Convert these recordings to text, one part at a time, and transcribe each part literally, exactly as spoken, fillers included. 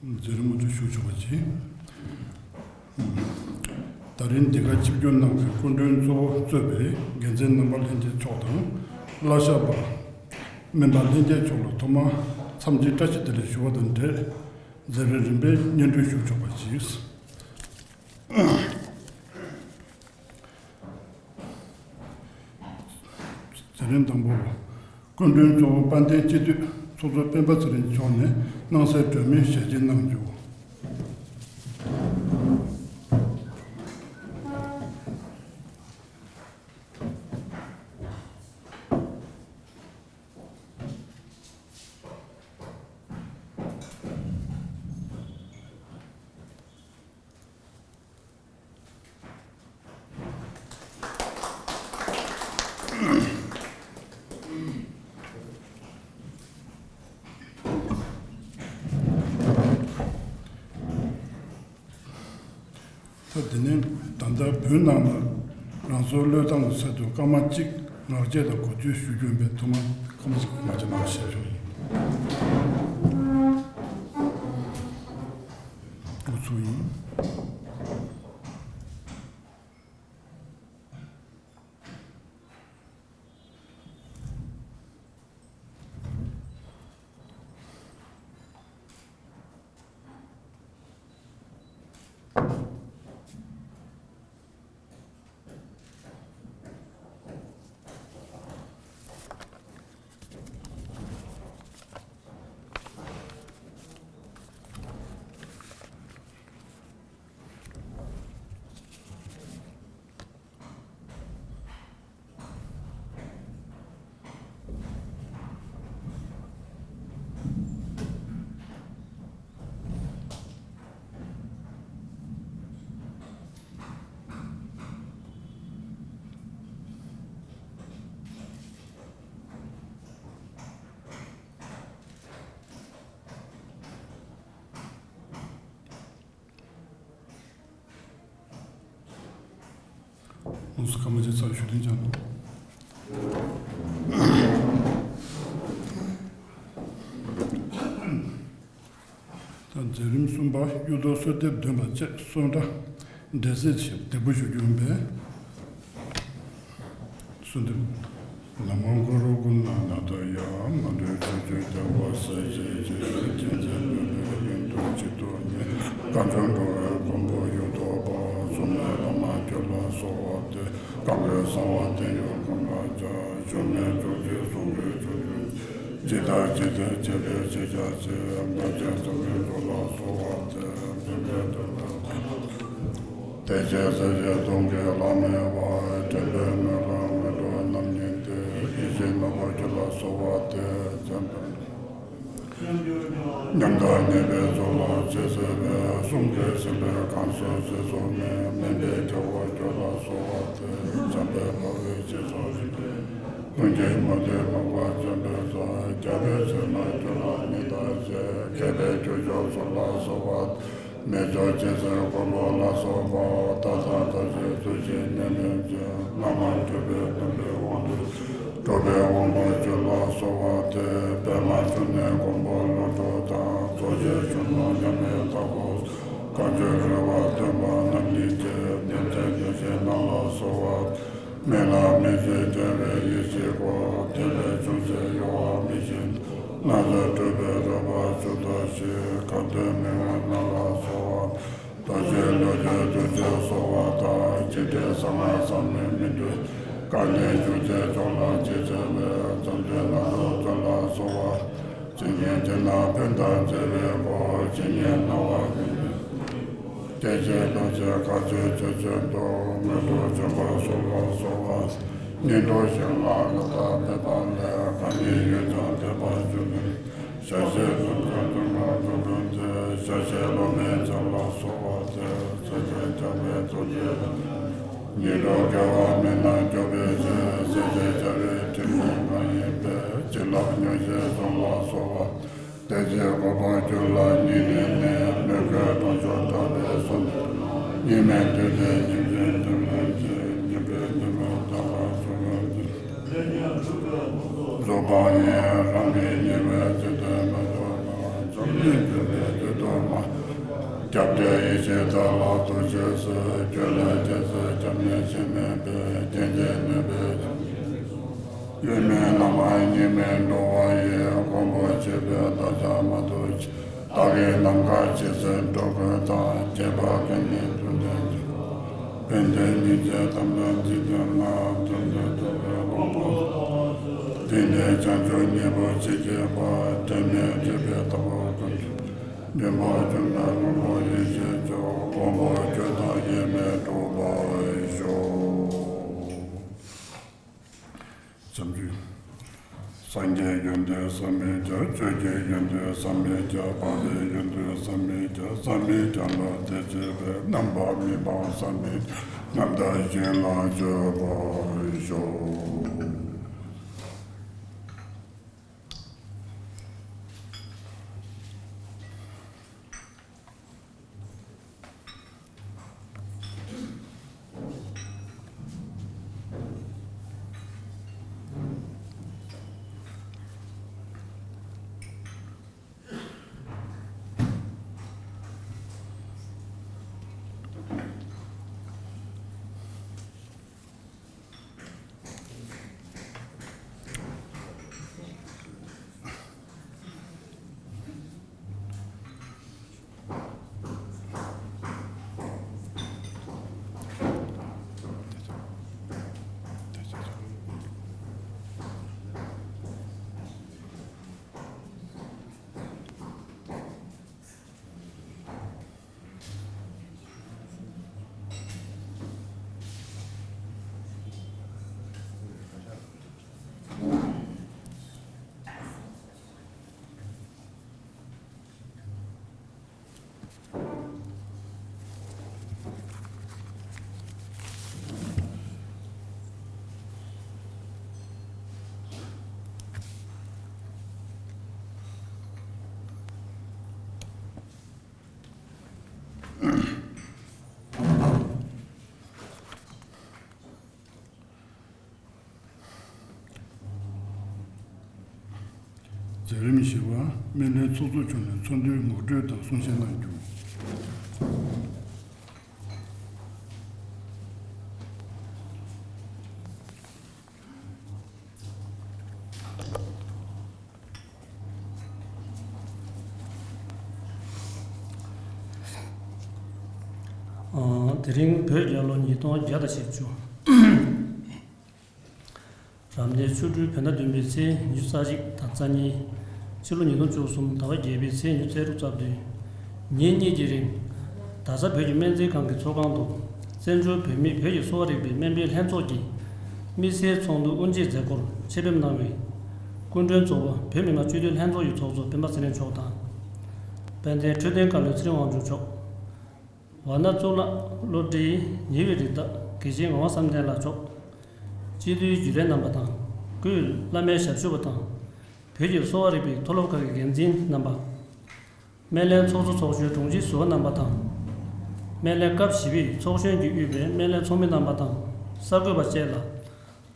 མཛད་རིམ་དབུ་འཛུགས་ཞུ་ཆོག་པ་བྱེད། ད་རིང་འདི་གར་ཆིབས་བསྒྱུར་གནང་བའི་སྐུ་མགྲོན་གཙོ་བོ་གཙོས་པའི་འགན་འཛིན་རྣམ་པ་ལྷན་རྒྱས་མཆོག་དང་། བཀའ་ཤག་པ། སྨན་པ་ལྷན་རྒྱས་མཆོག་ལ་ཐོག་མར་འཚམས་འདྲིའི་བཀྲ་ཤིས་བདེ་ལེགས་ཞུ་བ་དང་འབྲེལ། མཛད་རིམ་རིམ་པས་སྙན་སྒྲོན་ཞུ་ཆོག་པ་བྱེད། མཛད་རིམ་དང་པོ། སྐུ་མགྲོན་གཙོ་བོ་དཔལ་ལྡན་སྤྱི་འཐུས་ཚོགས་གཙོ་སྤེན་པ་ཚེ་རིང་མཆོག་ནས་སྣང་གསལ་སྒྲོན་མེའི་ཞལ་ཕྱེ་གནང་རྒྱུ། ད་དེ་ནས་ད་ལྟ་བོད་ནང་ལ་རང་སྲོག་བློས་བཏང་གི་ཚུལ་དུ་སྐར་མ་གཅིག་ངག་བཅད་དང་གོ་བཅུ་ཞུ་རྒྱུ་ཡིན་པས་ཐོག་མར་སྐར་མ་གཅིག་ངག་བཅད་གནང་བ་ཞུ་རྒྱུ་ཡིན། འགོ་ཚུགས་ཡིན། ལོངས་སུ་ཁ་མ་ཆེ་ཚར་ཞུ་དོན་ཅང་། ད་མཛད་རིམ་གསུམ་པ་གཡུ་ཐོག་གསོལ་འདེབས་འདོན་པ་བཅས་གསོལ་འདྲ་འགྲེལ་མཛད་ཆེད་འདེགས་འབུལ་ཞུ་རྒྱུ་ཡིན་པས། གསོལ་འདེབས། ན་མོ་གུ་རུ་གུ་ཎ་ན་དྷཱ་ཡ། མ་འདྲེས་ཕྱོགས་བཅུའི་རྒྱལ་པོ་སྲས་བཅས་ཀྱི། མཁྱེན་བརྩེ་ནུས་པའི་གཡུལ་དུ་གཅིག་ཏུ་ཉིད། བསྐལ་བཟང་འགྲོ་བའི་མགོན་པོ་གཡུ་ཐོག་པ། གསུང་གི་བླ་མ་ཁྱོད་ལ་གསོལ་བ་འདེབས། གང་གི་གསང་བ་དེ་ཡང་ཀུན་ལ་ཁྱབ། ཆོས་མེད་ཕྱོགས་བཅུའི་གསུང་གི་ཆོས་ཀུན། ཇི་ལྟར་ཇི་ལྟར་བྱེད་པའི་ཕྱིར་ཕྱག་བྱེད། འབད་བརྩོན་ཚུལ་ཁྲིམས་མཆོག་ལ་གསོལ་བ་འདེབས། བདེན་པའི་དོན་དུ་དེ་ཕྱིར་སྲས་བཅས་གདུང་གི་ལྷ་མོའི་བར། དྲན་པའི་མོས་གུས་དངོས་གྲུབ་རྣམ་གཉིས་ཏེ། ཡེ་ཤེས་ནོར་བུ་ཁྱོད་ལ་གསོལ་བ་འདེབས། བརྩོན་པའི་ཉམས་དང་ཉེས་པའི་ཚོགས་ལ་རྗེས་གཟིགས་པའི། གསུང་གི་སེམས་དཔའི་གང་ཟག་སྲིད་གསུམ་མི། དམན་པའི་རྒྱལ་པོ་ཁྱོད་ལ་གསོལ་བ་འདེབས། འཇམ་དཔལ་དཔའ་བོས་སྦྱིན་སོགས་རིམ་པས། ཀུན་གྱི་མུ་སྟེགས་ལུགས་ལ་བརྩོན་པའི་ཚོགས། རྒྱལ་པོའི་ཚལ་ན་ཁྱོད་ལ་ཉི་ཟླ་བཞིན། མཁས་པའི་རྒྱུ་སྐྱོང་ཚུལ་ལ་གསོལ་བ། མི་རྫོགས་སྤྱན་གཟིགས་མགོན་པོ་ལ་སོགས་པ། མཐའ་དང་མཐའ་བཞིའི་ཚུལ་བཞིན་ཉམས་ལེན་ཅིང་། བླ་མ་མཆོད་པའི་བདུད་འདུལ་དབང་དུ། གྲུབ་པའི་དབང་པོ་ཁྱོད་ལ་གསོལ་བ་འདེབས། པདྨ་འབྱུང་གནས་མགོན་པོ་ཀླུ་སྒྲུབ་དང་། རྫོགས་ཆེན་གཞོན་ནུ་མཉམ་མེད་དྭགས་པོ། བསྐང་གསོའི་རོལ་པ་འདོན་པ་རྣམ་གཉིས་ཀྱིས། ཉིན་མཚན་ཉི་ཤར་རྣམས་ལ་གསོལ་བ། མི་ལ་མི་བྱེད་རྒྱལ་བའི་ཡེ་ཤེས་སྒོ། བདེན་པའི་ཅུང་ཟད་གཡོ་བ་མི་བྱེད། སྣ་ཚོགས་སྤྲུལ་པའི་རོལ་པ་ཆུ་ཟླ་བཞིན། གང་འདུལ་མི་མངོན་རྣམས་ལ་གསོལ་བ། རྡོ་རྗེ་ལུས་ཀྱི་གདུལ་བྱའི་གསོལ་བ་དང་། འཇིགས་བྲལ་གསང་སྔགས་ཟག་མེད་སྨིན་གྲོལ། དཀའ་ངལ་རྒྱུ་འབྲས་སྐྱོང་ལ་རྗེས་བརྩེ་བའི། བརྩོན་འགྲུས་སྣ་ཚོགས་མཛོད་ལ་གསོལ་བ། ཇི་སྙེད་དེ་ན་ཕན་དང་བརྩེ་བའི་སྒོ། ཇི་སྙེད་སྣང་བ་མི་འགྱུར། སྐྱེ་འཆི་རླག་འཆི་ག་ཚོད་ཆོད་ཆོད་དུ། མངོན་དུ་བྱོན་པར་གསོལ་བ་གསོལ་བ། ཉན་ཐོས་གཞན་ལ་བསླབ་པ་མེད་པ་ལས། གང་ཉིད་ཡོན་ཏན་ཐོས་པ་ཆོས་མིན། ཞལ་བཞེས་ལྷུན་གྱིས་གྲུབ་པར་འགྲོ་དོན་ཏེ། ཞལ་བཞེས་སློབ་མའི་ཚོགས་ལ་གསོལ་བ་འདེབས། སེམས་ཅན་ཐམས་ཅད་རྒྱལ་བའི་ཐུགས་རྗེ་ལ། ཉེ་དུ་དགེ་བ་མི་སྣང་སྐྱོབ་པའི་ཕྱིར། སྲས་བཅས་རྒྱལ་བའི་ཁྲིམས་ལས་མ་ཡེངས་པའི། བྱིན་རླབས་མྱུར་ཞིང་འབྱུང་ལ་གསོལ་བ། དེ་ཕྱིར་གོ་འཕང་ཁྱོད་ལ་སྙིང་ནས་ནི། མོས་གུས་དང་ཞུ་དག་པའི་གསོལ་འདེབས། གཉིས་མེད་འདུས་བྱས་སྙིང་རྗེའི་ཐིམ་ལན་གྱིས། སྙིགས་པའི་ཉོན་མོངས་དག་པར་བྱུང་བའི་ཕྱིར། རྫོགས་པ་ཡི་རང་གི་ཉེ་བའི་ཚེ་འདས་མ་ཐོབ་ན། འཛམ་གླིང་འདུས་པའི་དུས་དུ་མ། སྐྱབས་གནས་ཡེ་ཤེས་མཐའ་ལ་ཐུགས་རྗེས་གཟིགས། སྐྱོན་ལས་སྐྱེས་ཚེ་སྐྱབས་གནས་ཕྱིར་མི་འབུལ། རྐྱེན་ངན་ནུས་པས་ཡུལ་མེད་ལམ་མེད་གཉིས་མེད་འགྲོ་བ་ཡི། མགོན་པོ་མཆོད་པའི་བདག་ཅག་མ་ཐུབ་ཕྱིར། བདག་གིས་ནམ་མཁའ་ཇི་སྲིད་འགྲོ་ཀུན་དང་། ཁྱད་པར་དོན་གཉིས་མཐུན་ལྡན་གྱི། ཕན་བདེའི་སྙིང་རྗེ་དམ་དང་ཚིག་བརྟན་ལ། མཐུན་ལྡན་ཐུབ་པའི་དབང་པོ། དེང་འདིར་བྱང་ཆུབ་སྙིང་པོ་ཇི་སྐྱེས་པ། དྲན་མེད་སྤྱོད་པའི་ཐབས་ཀུན་ཏུ། འདུན་པ་བཅོམ་པའི་ལྷུན་པོ་ཡེ་ཤེས་མཆོག། མགོན་པོ་ཁྱོད་དང་དབྱེར་མེད་འགྲོགས་པར་ཤོག། བྱམས་ཆོས། སངས་རྒྱས་ཡོན་ཏན་བསམ་མི་ཁྱབ། ཆོས་ཀྱི་ཡོན་ཏན་བསམ་མི་ཁྱབ། འཕགས་པའི་ཡོན་ཏན་བསམ་མི་ཁྱབ། བསམ་མི་ཁྱབ་ལ་དད་བྱེད་པའི། རྣམ་པར་སྨིན་པ་བསམ་མི་ཁྱབ། རྣམ་དག་ཞིང་ལ་སྤྱོད་པར་ཤོག། མཛད་རིམ་བཞི་པ། སྨན་བླའི་ཚོགས་གཙོ་མཆོག་ནས་ཚོགས་འདུའི་ངོ་སྤྲོད་དང་གསུང་བཤད་གནང་རྒྱུ། ཨ། དེ་རིང་བོད་རྒྱལ་ལོ་ཉིས་སྟོང་བརྒྱ་དང་བཞི་བཅུ། རབ་གནས་ཆོ་འཕྲུལ་བོད་ཟླ་བདུན་པའི་ཚེས་ཉི་ཤུ་རྩ་གཅིག་དང་རྩ་གཉིས། ཕྱི་ལོ་ཉིས་སྟོང་བཅུ་གསུམ་ཟླ་བ་བརྒྱད་པའི་ཚེས་ཉི་ཤུ་རྩ་དྲུག་རྩ་བདུན། ཉིན་གཉིས་ཀྱི་རིང་། རྡ་ས་བོད་ཀྱི་སྨན་རྩིས་ཁང་གི་ཚོགས་ཁང་དུ། བཙན་བྱོལ་བོད་མིའི་བོད་ཀྱི་གསོ་བ་རིག་པའི་སྨན་པའི་ལྷན་ཚོགས་ཀྱི་དམིགས་བསལ་ཚོགས་འདུ་དབུ་འབྱེད་མཛད་སྒོར་ཆེད་ཕེབས་གནང་བའི་སྐུ་མགྲོན་གཙོ་བོ་བོད་མི་མང་སྤྱི་འཐུས་ལྷན་ཚོགས་ཀྱི་ཚོགས་གཙོ་སྤེན་པ་ཚེ་རིང་མཆོག་དང་། དཔལ་ལྡན་འཕྲོད་བསྟེན་བཀའ་བློན་ཚེ་རིང་དབང་ཕྱུག་མཆོག། ཝཱ་ཎ་གཙུག་ལག་བློ་གྲོས་ཉེ་བའི་རིགས་བདག་དགེ་བཤེས་ངག་དབང་བསམ་གཏན་ལགས་མཆོག། སྤྱི་འཐུས་རྒྱུན་ལས་རྣམ་པ་དང་། སྐུའི་བླ་མའི་ཞབས་ཞུ་བ་དང་། བོད་ཀྱི་གསོ་བ་རིག་པའི་མཐོ་སློབ་ཁག་གི་འགན་འཛིན་རྣམ་པ། སྨན་བླའི་ཚོགས་གཙོ་ཚོགས་གཞོན་དྲུང་ཆེ་ཟུར་པ་རྣམ་པ་དང་། སྨན་བླའི་སྐབས་བཞི་པའི་ཚོགས་གཞོན་གྱིས་དབུས་པའི་སྨན་བླའི་ཚོགས་མི་རྣམ་པ་དང་གསར་འགོད་པ་བཅས་ལ།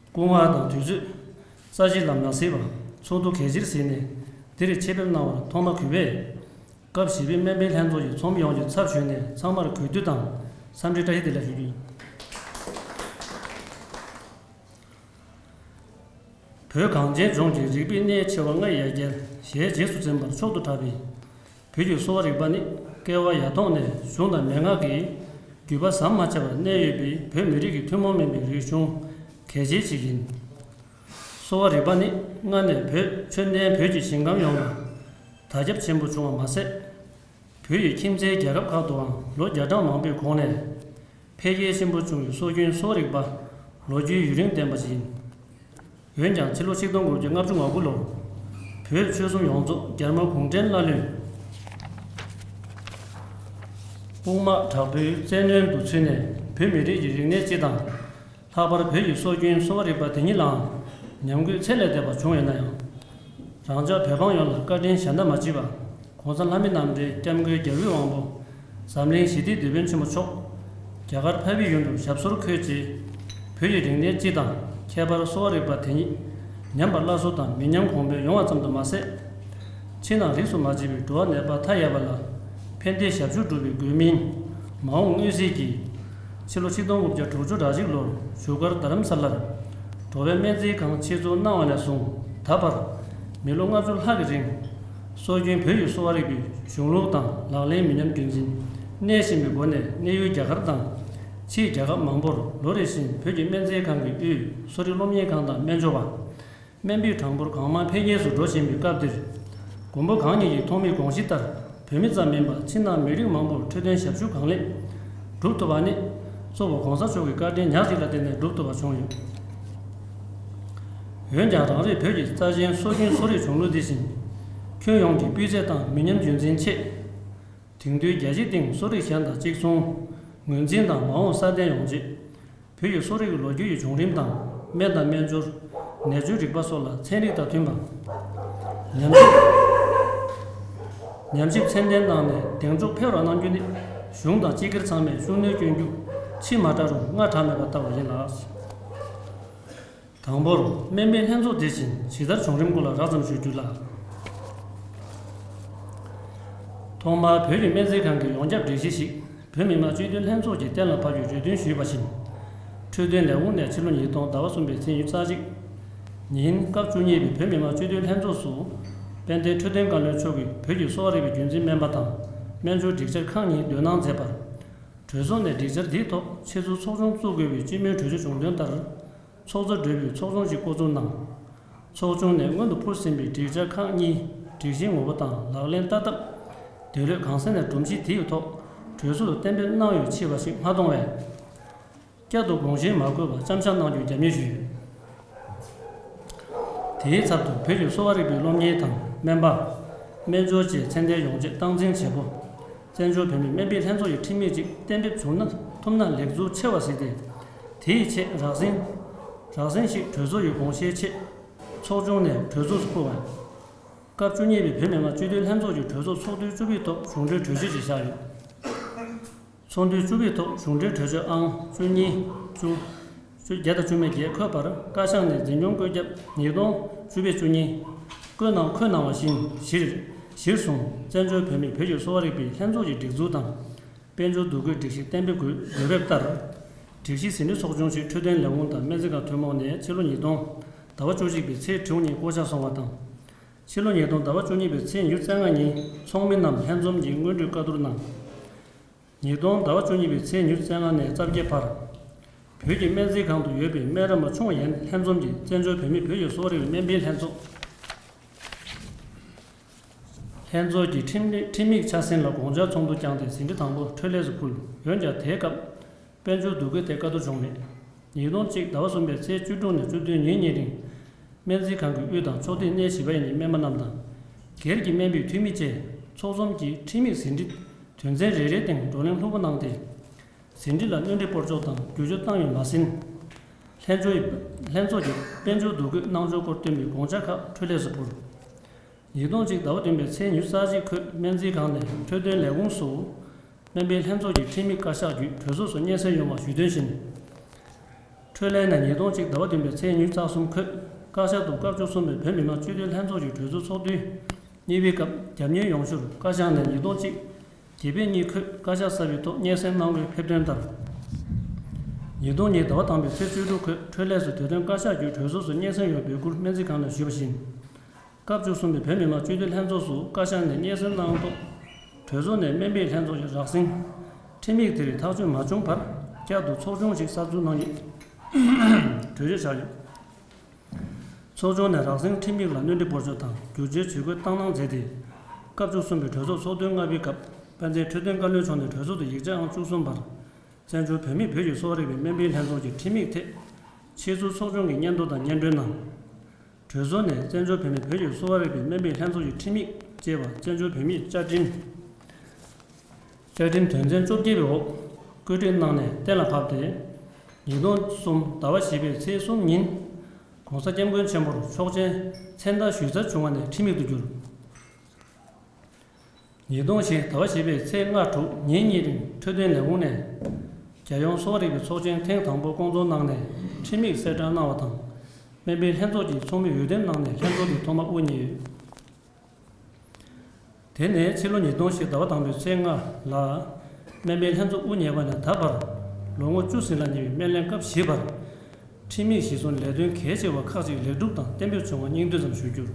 སྐུ་ངལ་དང་དུས་ཚོད། ས་གཞི་ལམ་ལ་གཟིགས་པ། ཚོགས་འདུ་གལ་ཆེར་གཟིགས་ནས་འདིར་ཆེད་ཕེབས་གནང་བར་ཐོག་མ་གུས་པས། སྐབས་བཞི་པའི་སྨན་པའི་ལྷན་ཚོགས་ཀྱི་ཚོགས་མི་ཡོངས་ཀྱི་ཚབ་ཞུས་ནས་ཚང་མར་གུས་འདུད་དང་འཚམས་འདྲི་བཀྲ་ཤིས་བདེ་ལེགས་ཞུ་རྒྱུ་ཡིན། བོད་གངས་ཅན་ལྗོངས་ཀྱི་རིག་པའི་གནས་ཆེ་བ་ལྔ་ཡི་ཡ་གྱལ་ཞལ་རྗེས་སུ་འཛིན་པར་མཆོག་ཏུ་གྲགས་པའི་བོད་ཀྱི་གསོ་བ་རིག་པ་ནི་བསྐལ་པ་ཡ་ཐོག་ནས་གཞུང་དང་མན་ངག་གི་བརྒྱུད་པ་ཟམ་མ་ཆད་པར་གནས་ཡོད་པའི་བོད་མི་རིགས་ཀྱི་ཐུན་མོང་མིན་པའི་རིག་གཞུང་གལ་ཆེ་ཞིག་ཡིན། གསོ་བ་རིག་པ་ནི་སྔ་ནས་བོད་ཆོས་ལྡན་བོད་ཀྱི་ཞིང་ཁམས་ཡོངས་ལ་དར་ཁྱབ་ཆེན་པོ་བྱུང་བ་མ་ཟད། བོད་ཡི་ཁྱིམ་མཚེས་རྒྱལ་ཁབ་ཁག་ཏུའང་ལོ་བརྒྱ་གྲངས་མང་པོའི་གོང་ནས་འཕེལ་རྒྱས་ཆེན་པོ་བྱུང་བའི་སྲོལ་རྒྱུན་གསོ་བ་རིག་པ་ལོ་རྒྱུས་ཡུན་རིང་ལྡན་པ་ཞིག་ཡིན། འོན་ཀྱང་ཕྱི་ལོ་ཆིག་སྟོང་དགུ་བརྒྱ་ལྔ་བཅུ་ང་དགུ་ལོར་བོད་ཆོལ་གསུམ་ཡོངས་རྫོགས་རྒྱ་དམར་གུང་ཁྲན་བླ་བློན་དཔུང་དམག་དྲག་པོའི་བཙན་གནོན་དུ་ཚུད་ནས་བོད་མི་རིགས་ཀྱི་རིག་གནས་སྤྱི་དང་། ལྷག་པར་བོད་ཀྱི་སྲོལ་རྒྱུན་གསོ་བ་རིག་པ་དེ་ཉིད་ལའང་ཉམས་རྒུད་ཚད་ལས་འདས་པ་བྱུང་ཡོད་ན་ཡང་། རང་ཅག་བོད་འབངས་ཡོངས་ལ་བཀའ་དྲིན་གཞལ་མཐའ་མ་མཆིས་པ། ༸གོང་ས་ལྷ་མི་རྣམ་འདྲེན་སྐྱབས་མགོན་རྒྱལ་བའི་དབང་པོ་འཛམ་གླིང་ཞི་བདེའི་དེད་དཔོན་ཆེན་པོ་མཆོག་རྒྱ་གར་འཕགས་པའི་ཡུལ་དུ་ཞབས་སོར་འཁོད་རྗེས། བོད་ཀྱི་རིག་གནས་སྤྱི་དང་ཁྱད་པར་གསོ་བ་རིག་པ་དེ་ཉིད་ཉམས་པ་སླར་གསོ་དང་མི་ཉམས་གོང་འཕེལ་ཡོང་བ་ཙམ་དུ་མ་ཟད། ཕྱི་ནང་རིས་སུ་མ་ཆད་པའི་འགྲོ་བ་ནད་པ་མཐའ་ཡས་པ་ལ་ ཕན་བདེའི་ཞབས་ཞུ་སྒྲུབ་པའི་དགོས་མིན། མ་འོངས་མངོན་གསལ་གྱིས། ཕྱི་ལོ་ཆིག་སྟོང་དགུ་བརྒྱ་དྲུག་ཅུ་རེ་གཅིག་ལོར་བཞུགས་སྒར་རྡ་རམ་ས་ལར། འགྲོ་བའི་སྨན་རྩིས་ཁང་ཆེད་འཛུགས་གནང་བ་ནས་བཟུང་ད་བར། མི་ལོ་ལྔ་བཅུ་ལྷག་གི་རིང་། སྲོལ་རྒྱུན་བོད་ཀྱི་གསོ་བ་རིག་པའི་གཞུང་ལུགས་དང་ལག་ལེན་མི་ཉམས་རྒྱུན་འཛིན་གནས་བཞིན་པའི་སྒོ་ནས་གནས་ཡུལ་རྒྱ་གར་དང་། ཕྱིའི་རྒྱལ་ཁབ་མང་པོར་ལོ་རེ་བཞིན་བོད་ཀྱི་སྨན་རྩིས་ཁང་གི་དབུས་གསོ་རིག་སློབ་གཉེར་ཁང་དང་སྨན་སྦྱོར་བ། སྨན་པའི་གྲངས་འབོར་གང་མང་འཕེལ་རྒྱས་སུ་འགྲོ་བཞིན་པའི་སྐབས་འདིར། མགོན་པོ་གང་ཉིད་ཀྱི་ཐོག་མའི་དགོངས་གཞི་ལྟར། བོད་མི་ཙམ་མིན་པར་ཕྱི་ནང་མི་རིགས་མང་པོར་འཕྲོད་བསྟེན་ཞབས་ཞུ་གང་ལེགས་སྒྲུབ་ཐུབ་པ་ནི། གཙོ་བོ་༸གོང་ས་མཆོག་གི་བཀའ་དྲིན་ཉག་གཅིག་ལ་བརྟེན་ནས་སྒྲུབ་ཐུབ་པ་བྱུང་ཡོད། འོན་ཀྱང་རང་རེའི་བོད་ཀྱི་རྩ་ཆེན་སྲོལ་རྒྱུན་གསོ་རིག་གཞུང་ལུགས་འདི་བཞིན། ཁྱོན་ཡོངས་ཀྱི་སྤུས་ཚད་དང་མི་ཉམས་རྒྱུན་འཛིན་ཆེད། དེང་དུས་རྒྱལ་སྤྱིའི་སྟེང་གསོ་རིག་གཞན་དང་གཅིག་མཚུངས། ངོས་འཛིན་དང་མ་འོངས་སྲ་བརྟན་ཡོང་ཆེད། བོད་ཀྱི་གསོ་རིག་གི་ལོ་རྒྱུས་ཀྱི་བྱུང་རིམ་དང་། སྨན་དང་སྨན་སྦྱོར། ནད་བཅོས་རིག་པ་སོགས་ལ་ཚན་རིག་དང་མཐུན་པ། ཉམས་ཞིབ། ཉམས་ཞིབ་ཚད་ལྡན་གནང་ནས་གདེང་འཇོག་འཕེལ་བར་གནང་རྒྱུ་ནི། གཞུང་དང་སྤྱི་སྒེར་ཚང་མས་ཤུགས་སྣོན་བསྐྱོན་རྒྱུ། ཕྱི་མ་དྲག་རུང་སྔ་དྲག་མེད་པ་ལྟ་བུ་ཡིན་ལ། དང་པོར། སྨན་པའི་ལྷན་ཚོགས་དེ་བཞིན་ཇི་ལྟར་བྱུང་རིམ་སྐོར་ལ་རགས་ཙམ་ཞུ་རྒྱུ་ལགས། ཐོག་མར་བོད་ཀྱི་སྨན་རྩིས་ཁང་གི་ཡོངས་ཁྱབ་སྒྲིག་གཞི་ཞིག་བོད་མི་མང་སྤྱི་འཐུས་ལྷན་ཚོགས་ཀྱིས་གཏན་ལ་ཕབ་རྒྱུའི་གྲོས་མཐུན་ཞུས་པ་བཞིན། འཕྲོད་བསྟེན་ལས་ཁུངས་ནས་ཕྱི་ལོ་ཉིས་སྟོང་ཟླ་བ་གསུམ་པའི་ཚེས་ཉི་ཤུ་རྩ་གཅིག་ཉིན་སྐབས་བཅུ་གཉིས་པའི་བོད་མི་མང་སྤྱི་འཐུས་ལྷན་ཚོགས་སུ། དཔལ་ལྡན་འཕྲོད་བསྟེན་བཀའ་བློན་མཆོག་གིས་བོད་ཀྱི་གསོ་བ་རིག་པའི་རྒྱུན་འཛིན་སྨན་པ་དང་། སྨན་སྦྱོར་སྒྲིག་བྱར་ཁག་གཉིས་འདོན་གནང་མཛད་པར། གྲོས་ཚོགས་ནས་སྒྲིག་བྱར་དེའི་ཐོག་ཆེད་འཛུགས་ཚོགས་ཆུང་བཙུགས་དགོས་པའི་སྤྱི་མོས་གྲོས་ཆོད་བྱུང་དོན་ལྟར། ཚོགས་གཙོ་སྦྲེལ་པོས་ཚོགས་ཆུང་ཞིག་བསྐོ་ཚུགས་གནང་། ཚོགས་ཆུང་ནས་སྔོན་དུ་ཕུལ་ཟིན་པའི་སྒྲིག་བྱ་ཁག་གཉིས་སྒྲིག་གཞིའི་ངོ་བོ་དང་ལག་ལེན་ལྟ་སྟངས། འདོད་བློས་གང་གསལ་ནས་སྒྲོམ་གཞི་དེའི་ཐོག་གྲོས་ཚོགས་སུ་གཏན་འབེབས་གནང་ཡོད་ཅེས་པ་ཞིག་མ་མཐོང་བས། བསྐྱར་དུ་དགོངས་བཞེས་མ་དགོས་པར་ཅམ་ཤག་གནང་རྒྱུའི་རྒྱབ་གཉེར་ཞུས་ཡོད། དེའི་ཚབ་ཏུ་བོད་ཀྱི་གསོ་བ་རིག་པའི་སློབ་གཉེར་དང་སྨན་པ། སྨན་སྦྱོར་བཅས་ཚད་ལྡན་ཡོང་ཆེད་སྟངས་འཛིན་བྱེད་སྒོ། བཙན་བྱོལ་བོད་མིའི་སྨན་པའི་ལྷན་ཚོགས་ཀྱི་ཁྲིམས་ཡིག་ཅིག་གཏན་འབེབས་བྱུང་ན་ཐུབ་ན་ལེགས་ཚུལ་ཆེ་བ་གཟིགས་ཏེ། དེའི་ཆེད་རགས་ཟིན། རགས་ཟིན་ཞིག་གྲོས་ཚོགས་ཀྱི་དགོངས་བཞེས་ཆེད། ཚོགས་ཆུང་ནས་གྲོས་ཚོགས་སུ་བསྐུར་བ། སྐབས་བཅུ་གཉིས་པའི་བོད་མི་མང་སྤྱི་འཐུས་ལྷན་ཚོགས་ཀྱི་གྲོས་ཚོགས་ཚོགས་དུས་བཅུ་པའི་ཐོག་གཞུང་འབྲེལ་གྲོས་ཆོད་ཅིག་བཞག་ཡོད། ཚོགས་དུས་བཅུ་པའི་ཐོག་གཞུང་འབྲེལ་གྲོས་ཆོད་ཨང་བཅུ་གཉིས། བཅུ། བཅུ་བརྒྱད་དང་བཅུ་མེད་བརྒྱད་འཁོད་པར་བཀའ་ཤག་ནས་འཛིན་སྐྱོང་བཀོད་ཁྱབ་ཉིས་སྟོང་བཅུ་པའི་བཅུ་གཉིས། བཀོད་གནང་བཀོད་གནང་བ་བཞིན་གཞིར་གཞིར་བཟུང་བཙན་བྱོལ་བོད་མིས་བོད་ཀྱི་གསོ་བ་རིག་པའི་ལྷན་ཚོགས་ཀྱི་སྒྲིག་འཛུགས་དང་། དཔལ་འབྱོར་འདུ་འགོད་སྒྲིག་གཞི་གཏན་འབེབས་དགོས་དགོས་འབེབས་ལྟར། སྒྲིག་གཞི་ཟིན་བྲིས་ཚོགས་ཆུང་ཞིག་འཕྲོད་བསྟེན་ལས་ཁུངས་དང་སྨན་རྩིས་ཁང་ཐུན་མོང་ནས་ཕྱི་ལོ་ཉིས་སྟོང་ཟླ་བ་བཅུ་གཅིག་པའི་ཚེས་དྲུག་ཉིན་བསྐོ་བཞག་སོང་བ་དང་། ཕྱི་ལོ་ཉིས་སྟོང་ཟླ་བ་བཅུ་གཉིས་པའི་ཚེས་ཉི་ཤུ་རྩ་ལྔ་ཉིན་ཚོགས་མི་རྣམས་ལྷན་འཛོམས་ཀྱིས་སྔོན་འགྲོའི་བཀའ་བསྡུར་གནང་། ཉིས་སྟོང་ཟླ་བ་བཅུ་གཉིས་པའི་ཚེས་ཉི་ཤུ་རྩ་ལྔ་ནས་རྩ་བརྒྱད་བར། བོད་ཀྱི་སྨན་རྩིས་ཁང་དུ་ཡོད་པའི་སྨན་རམས་པ་ཆུང་བ་ཡན་ལྷན་འཛོམས་ཀྱིས་བཙན་བྱོལ་བོད་མིས་བོད་ཀྱི་གསོ་བ་རིག་པའི་སྨན་པའི་ལྷན་ཚོགས། ལྷན་ཚོགས་ཀྱི་ཁྲིམས་ཁྲིམས་ཡིག་ཆ་ཟིན་ལ་དགོངས་འཆར་ཚོགས་འདུ་བསྐྱངས་ཏེ་ཟིན་བྲིས་དང་པོ་འཕྲོས་ལས་སུ་ཕུལ། འོན་ཀྱང་དེའི་སྐབས། དཔལ་འབྱོར་འདུ་འགོད་ཐད་བཀའ་བསྡུར་བྱུང་མེད། ཉིས་སྟོང་གཅིག་ཟླ་བ་གསུམ་པའི་ཚེས་བཅུ་དྲུག་ནས་བཅུ་བདུན་ཉིན་གཉིས་རིང་། སྨན་རྩིས་ཁང་གི་དབུས་དང་ཕྱོགས་སྡེའི་གནས་བཞི་པ་ཡན་གྱི་སྨན་པ་རྣམས་དང་། སྒེར་གྱི་སྨན་པའི་འཐུས་མི་བཅས་ཚོགས་འཛོམས་ཀྱིས་ཁྲིམས་ཡིག་ཟིན་བྲིས་དོན་ཚན་རེ་རེའི་སྟེང་བགྲོ་གླེང་ལྷུག་པོ་གནང་སྟེ། ཟིན་བྲིས་ལ་སྣོན་འཕྲི་སྤོར་གཅོག་དང་བསྒྱུར་བཅོས་བཏང་ཡོད་མ་ཟིན། ལྷན་ཚོགས་ལྷན་ཚོགས་ཀྱིས་དཔལ་འབྱོར་འདུ་འགོད་གནང་ཕྱོགས་སྐོར་བཏོན་པའི་དགོངས་འཆར་ཁག་འཕྲོས་ལས་སུ་ཕུལ། ཉིས་སྟོང་གཅིག་ཟླ་བ་བདུན་པའི་ཚེས་ཉི་ཤུ་རྩ་གཅིག་ཁོད་སྨན་རྩིས་ཁང་ནས་འཕྲོད་བསྟེན་ལས་ཁུངས་སུ། སྨན་པའི་ལྷན་ཚོགས་ཀྱི་ཁྲིམས་ཡིག་བཀའ་ཤག་བརྒྱུད་གྲོས་ཚོགས་སུ་སྙན་སེང་ཡོང་བ་ཞུས་དོན་བཞིན། འཕྲོས་ལས་ནས་ཉིས་སྟོང་གཅིག་ཟླ་བ་བདུན་པའི་ཚེས་ཉི་ཤུ་རྩ་གསུམ་ཁོད་བཀའ་ཤག་ཏུ་སྐབས་བཅུ་གསུམ་པའི་བོད་མི་མང་སྤྱི་འཐུས་ལྷན་ཚོགས་ཀྱི་གྲོས་ཚོགས་ཚོགས་དུས་གཉིས་པའི་སྐབས་རྒྱབ་གཉེར་ཡོང་ཕྱིར་བཀའ་ཤག་ནས་ཉིས་སྟོང་གཅིག་བརྒྱད་པའི་གཉིས་ཁོད་བཀའ་ཤག་གསར་པའི་ཐོག་སྙན་སེང་གནང་དགོས་ཕེབས་དོན་ལྟར། ཉིས་སྟོང་གཉིས་ཟླ་བ་དང་པོའི་ཚེས་བཅུ་དྲུག་ཁོད་འཕྲོས་ལས་སུ་དེ་དོན་བཀའ་ཤག་བརྒྱུད་གྲོས་ཚོགས་སུ་སྙན་སེང་ཡོང་འབོད་སྐུལ་སྨན་རྩིས་ཁང་ནས་ཞུས་པ་བཞིན། སྐབས་བཅུ་གསུམ་པའི་བོད་མི་མང་སྤྱི་འཐུས་ལྷན་ཚོགས་སུ་བཀའ་ཤག་ནས་སྙན་སེང་གནང་ཐོག་གྲོས་ཚོགས་ནས་སྨན་པའི་ལྷན་ཚོགས་ཀྱི་རགས་ཟིན། ཁྲིམས་ཡིག་དེ་རིགས་ཐག་གཅོད་མ་བྱུང་བར་བསྐྱར་དུ་ཚོགས་ཆུང་ཞིག་གསར་འཛུགས་གནང་རྒྱུའི་གྲོས་ཆོད་བཞག་ཡོད། ཚོགས་ཆུང་ནས་རགས་ཟིན་ཁྲིམས་ཡིག་ལ་སྣོན་འཕྲི་སྤོར་ཆོག་དང་བསྒྱུར་བཅོས་བྱེད་དགོས་བཏང་གནང་མཛད་དེ། སྐབས་བཅུ་གསུམ་པའི་གྲོས་ཚོགས་ཚོགས་དུས་ལྔ་པའི་སྐབས་དཔལ་ལྡན་འཕྲོད་བསྟེན་བཀའ་བློན་མཆོག་ནས་གྲོས་ཚོགས་དུ་ཡིག་ཆ་ཨང་བཅུ་གསུམ་པར། བཙན་བྱོལ་བོད་མིས་བོད་ཀྱི་གསོ་བ་རིག་པའི་སྨན་པའི་ལྷན་ཚོགས་ཀྱི་ཁྲིམས་ཡིག་ཐད། ཆེས་མཐོའི་ཚོགས་ཆུང་གི་སྙན་ཐོ་དང་སྙན་སྒྲོན་གནང་། གྲོས་ཚོགས་ནས་བཙན་བྱོལ་བོད་མིས་བོད་ཀྱི་གསོ་བ་རིག་པའི་སྨན་པའི་ལྷན་ཚོགས་ཀྱི་ཁྲིམས་ཡིག་ཅེས་པ་བཙན་བྱོལ་བོད་མིའི་བཅའ་ཁྲིམས། བཅའ་ཁྲིམས་དོན་ཚན་བཅོ་བརྒྱད་པའི་འོག་བཀོད་སྒྲིག་གནང་ནས་གཏན་ལ་ཕབ་སྟེ། ཉིས་སྟོང་གསུམ་ཟླ་བ་བཞི་པའི་ཚེས་གསུམ་ཉིན། ྋགོང་ས་ྋསྐྱབས་མགོན་ཆེན་པོར་ཆོག་མཆན་མཚན་རྟགས་ཞུས་ཚར་བྱུང་བ་ནས་ཁྲིམས་ཡིག་ཏུ་གྱུར། ཉིས་སྟོང་བཞི་ཟླ་བ་བཞི་པའི་ཚེས་ལྔ་དྲུག་ཉིན་གཉིས་རིང་འཕྲོད་བསྟེན་ལས་ཁུངས་ནས། རྒྱལ་ཡོངས་གསོ་བ་རིག་པའི་ཚོགས་ཆེན་ཐེངས་དང་པོ་བསྐོང་ཚོགས་གནང་ནས་ཁྲིམས་ཡིག་གསལ་བསྒྲགས་གནང་བ་དང་། སྨན་པའི་ལྷན་ཚོགས་ཀྱི་ཚོགས་མི་འོས་འདེམས་གནང་ནས་ལྷན་ཚོགས་དེ་ཐོག་མ་དབུ་བརྙེས་ཡོད། དེ་ནས་ཕྱི་ལོ་ཉིས་སྟོང་བཞི་ཟླ་བ་དང་པོའི་ཚེས་ལྔ་ལ། སྨན་པའི་ལྷན་ཚོགས་དབུ་བརྙེས་པ་ནས་ད་བར་ལོ་ངོ་བཅུ་ཟིན་ལ་ཉེ་བའི་སྨན་ལྷན་སྐབས་བཞི་པར། ཁྲིམས་ཡིག་གཞིར་བཟུང་ལས་དོན་གལ་ཆེ་བ་ཁག་ཅིག་ལེགས་གྲུབ་དང་གཏན་འབེབས་བྱུང་བ་སྙིང་བསྡུས་ཙམ་ཞུ་རྒྱུར།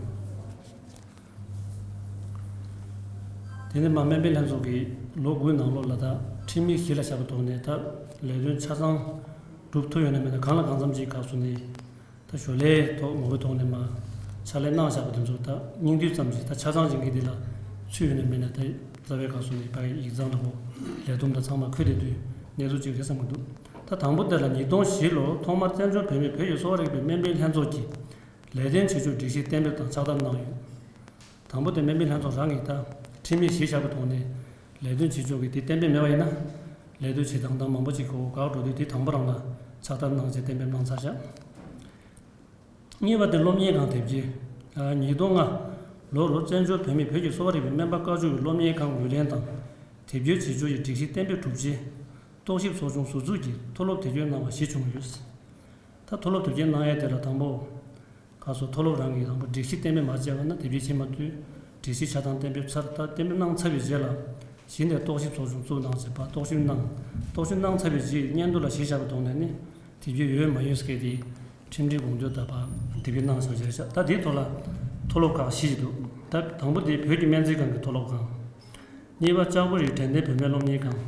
དེ་ནས་མ་སྨན་པའི་ལྷན་ཚོགས་ཀྱིས་ལོ་དགུའི་ནང་ལོགས་ལ་ད་ཁྲིམས་ཡིག་གཞི་ལ་བཞག་པའི་ཐོག་ནས་ད་ལས་དོན་ཆ་ཚང་གྲུབ་ཐུབ་ཡོད་ན་མེད་ན་གང་ལ་གང་འཚམ་ཅིག་ཁག་སོང་ནས། ད་ཞོར་ལས་ཐོག་ངོ་བོའི་ཐོག་ནས་མ་ཕྱག་ལས་གནང་བཞག་པ་དེ་ཚོ་ད་སྙིང་བསྡུས་ཙམ་ཞིག་ད་ཆ་ཚང་ཅན་གྱི་འདི་ལ་ཚུད་ཡོད་ན་མེད་ན་ད་རྩ་བའི་ཁག་སོང་ནས་ཕ་གི་ཡིག་ཚང་ལ་གོ་ལས་བསྡོམས་དང་ཚང་མ་འཁོད་བསྡད་དུས་གནས་ཚུལ་ཅིག་རེད་བསམ་གྱི་འདུག་ད་དང་པོ་དེ་ལ་ཉིས་སྟོང་བཞི་ལོར་ཐོག་མར་བཙན་བྱོལ་བོད་མིའི་བོད་ཀྱི་གསོ་བ་རིག་པའི་སྨན་པའི་ལྷན་ཚོགས་ཀྱིས་ལས་དོན་བྱེད་ཕྱོགས་སྒྲིག་གཞི་གཏན་འབེབས་དང་ཕྱག་བསྟར་གནང་ཡོད། དང་པོ་དེ་སྨན་པའི་ལྷན་ཚོགས་རང་གིས་ད་ཁྲིམས་ཡིག་གཞིར་བཞག་པའི་ཐོག་ནས་ལས་དོན་བྱེད་ཕྱོགས་ཀྱི་དེ་གཏན་འབེབས་མེད་པ་ཡིན་ན། ལས་དོན་བྱེད་སྟངས་དང་མང་པོ་ཅིག་གོ་བཀག་འགྲོ་དུས་དེ་དང་པོ་རང་ལ་ཕྱག་བསྟར་གནང་ཆེད་གཏན་འབེབས་གནང་ཚར་བཞག་གཉིས་པ་དེ་སློབ་གཉེར་ཁང་དེབ་སྐྱེལ། ཉིས་སྟོང་ལྔ་ལོ་རུ་བཙན་བྱོལ་བོད་མིའི་བོད་ཀྱི་གསོ་བ་རིག་པའི་སྨན་པ་བཀའ་བཅུ་པའི་སློབ་གཉེར་ཁང་ངོས་ལེན་དང་དེབ་སྐྱེལ་བྱེད་ཕྱོགས་ཀྱི་སྒྲིག་གཞི་གཏན་འབེབས་གྲུབ་རྗེས། རྟོག་ཞིབ་ཚོགས་ཆུང་ཟུར་འཛུགས་ཀྱིས་མཐོ་སློབ་དེབ་སྐྱེལ་གནང་བ་བཞི་བྱུང་ཡོད། ད་མཐོ་སློབ་དེབ་སྐྱེལ་གནང་ཡས་དེ་ལ་དང་པོ། ཁ་སོ་མཐོ་སློབ་རང་གིས་དང་པོ་སྒྲིག་གཞི་གཏན་འབེབས་མ་བྱས་པ་ན་དེབ་སྐྱེལ་བྱེད་མ་ཐུབ། སྒྲིག་གཞི་ཆ་ཚང་གཏན་འབེབས་ཚར། ད་གཏན་འབེབས་གནང་ཚར་བའི་རྗེས་ལ་གཞི་ནས་རྟོག་ཞིབ་ཚོགས་ཆུང་བཙུགས་གནང་བྱས་པ་རྟོག་ཞིབ་གནང་། རྟོག་ཞིབ་གནང་ཚར་བའི་རྗེས་སྙན་ཐོ་ལ་གཞི་བཞག་པའི་ཐོག་ནས་ནི་དེབ་སྐྱེལ་ཡོད་མ་ཡོད་སྐད་དེ་ཁྲིམས་སྒྲིག་དགོངས་དོན་ལྟར་ཕར་དེབ་སྐྱེལ་གནང་བཞག་བྱས་ཤག་ད་དེའི་ཐོག་ལ་མཐོ་སློབ་ཁག་བཞི་ཞིག་འདུག་ད་དང་པོ་དེ་བོད་ཀྱི་སྨན་རྩིས་ཁང་གི་མཐོ་སློབ་ཁང་། གཉིས་པ་ལྕགས་པོ་རིའི་དྲན་རྟེན་བུད་མེད་སློབ་གཉེར་ཁང་།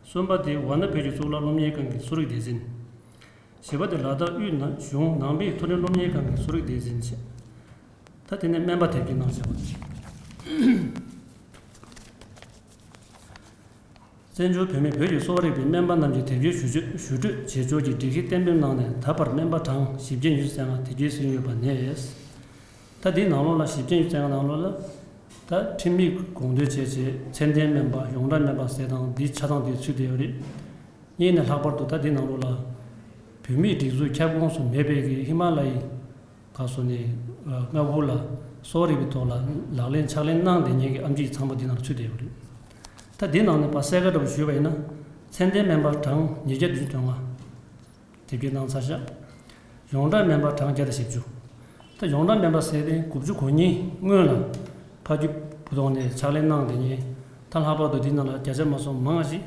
གསུམ་པ་དེ་ཝཱ་ཎ་བོད་ཀྱི་གཙུག་ལག་སློབ་གཉེར་ཁང་གི་གསོ་རིག་སྡེ་ཚན། བཞི་པ་དེ་ལ་དྭགས་དབུས་ན་གཞུང་ནང་པའི་མཐོ་རིམ་སློབ་གཉེར་ཁང་གི་གསོ་རིག་སྡེ་ཚན་བྱས། ད་དེ་ནས་སྨན་པ་དེབ་སྐྱེལ་གནང་བྱ་བ། བཙན་བྱོལ་བོད་མིའི་བོད་ཀྱི་གསོ་བ་རིག་པའི་སྨན་པ་རྣམས་ཀྱི་དེབ་སྐྱེལ་ཞུ་སྤྱོད་ཞུ་སྤྲོད་བྱེད་ཕྱོགས་ཀྱི་སྒྲིག་གཞི་གཏན་འབེབས་གནང་ནས་ད་བར་སྨན་པ་གྲངས་བཞི་བརྒྱ་ཉི་ཤུ་རྩ་ལྔ་དེབ་སྐྱེལ་ཟིན་ཡོད་པ་ནས། ད་དེའི་ནང་ལོགས་ལ་བཞི་བརྒྱ་ཉི་ཤུ་རྩ་ལྔ་ནང་ལོགས་ལ། ད་ཁྲིམས་ཡིག་དགོངས་དོན་བྱས་རྗེས་ཚད་ལྡན་སྨན་པ་ཡོངས་གྲགས་སྨན་པ་ཟེར་དང་འདི་ཆ་ཚང་དེ་ཚུད་བསྡད་ཡོད་རེད། གཉིས་ནས་ལྷག་པར་དུ་ད་འདི་ནང་ལོགས་ལ། བོད་མིའི་སྒྲིག་འཛུགས་ཁྱབ་ཁོངས་སུ་མེད་པའི་གི་ཧི་མ་ལ་ཡའི་ག་སོ་ནས་ལྔ་པོ་ལ་གསོ་བ་རིག་པའི་ཐོག་ལ་ལག་ལེན་ཕྱག་ལེན་གནང་བསྡད་མཁན་གྱི་ཨེམ་ཆི་ཚང་མ་འདི་ནང་ཚུད་བསྡད་ཡོད་རེད། ད་འདི་ནང་ནས་ཕར་གསལ་ཁ་འདྲ་པོ་ཞུས་པ་ཡིན་ན། ཚད་ལྡན་སྨན་པ་གྲངས་ཉིས་བརྒྱ་བདུན་ཅུ་དོན་ལྔ། དེབ་སྐྱེལ་གནང་ཚར་ཤག་ཡོངས་གྲགས་སྨན་པ་གྲངས་བརྒྱ་དང་བཞི་བཅུ། ད་ཡོངས་གྲགས་སྨན་པ་ཟེར་ཏེ་དགུ་བཅུ་གོ་གཉིས་སྔོན་ལ་ཕ་རྒྱུད་བུ་ཐོག་ནས་ཕྱག་ལས་གནང་བསྡད་མཁན། ད་ལྷག་པར་དུ་འདི་ནང་ལ་བརྒྱ་ཆ་མ་སོང་མང་ཞིག་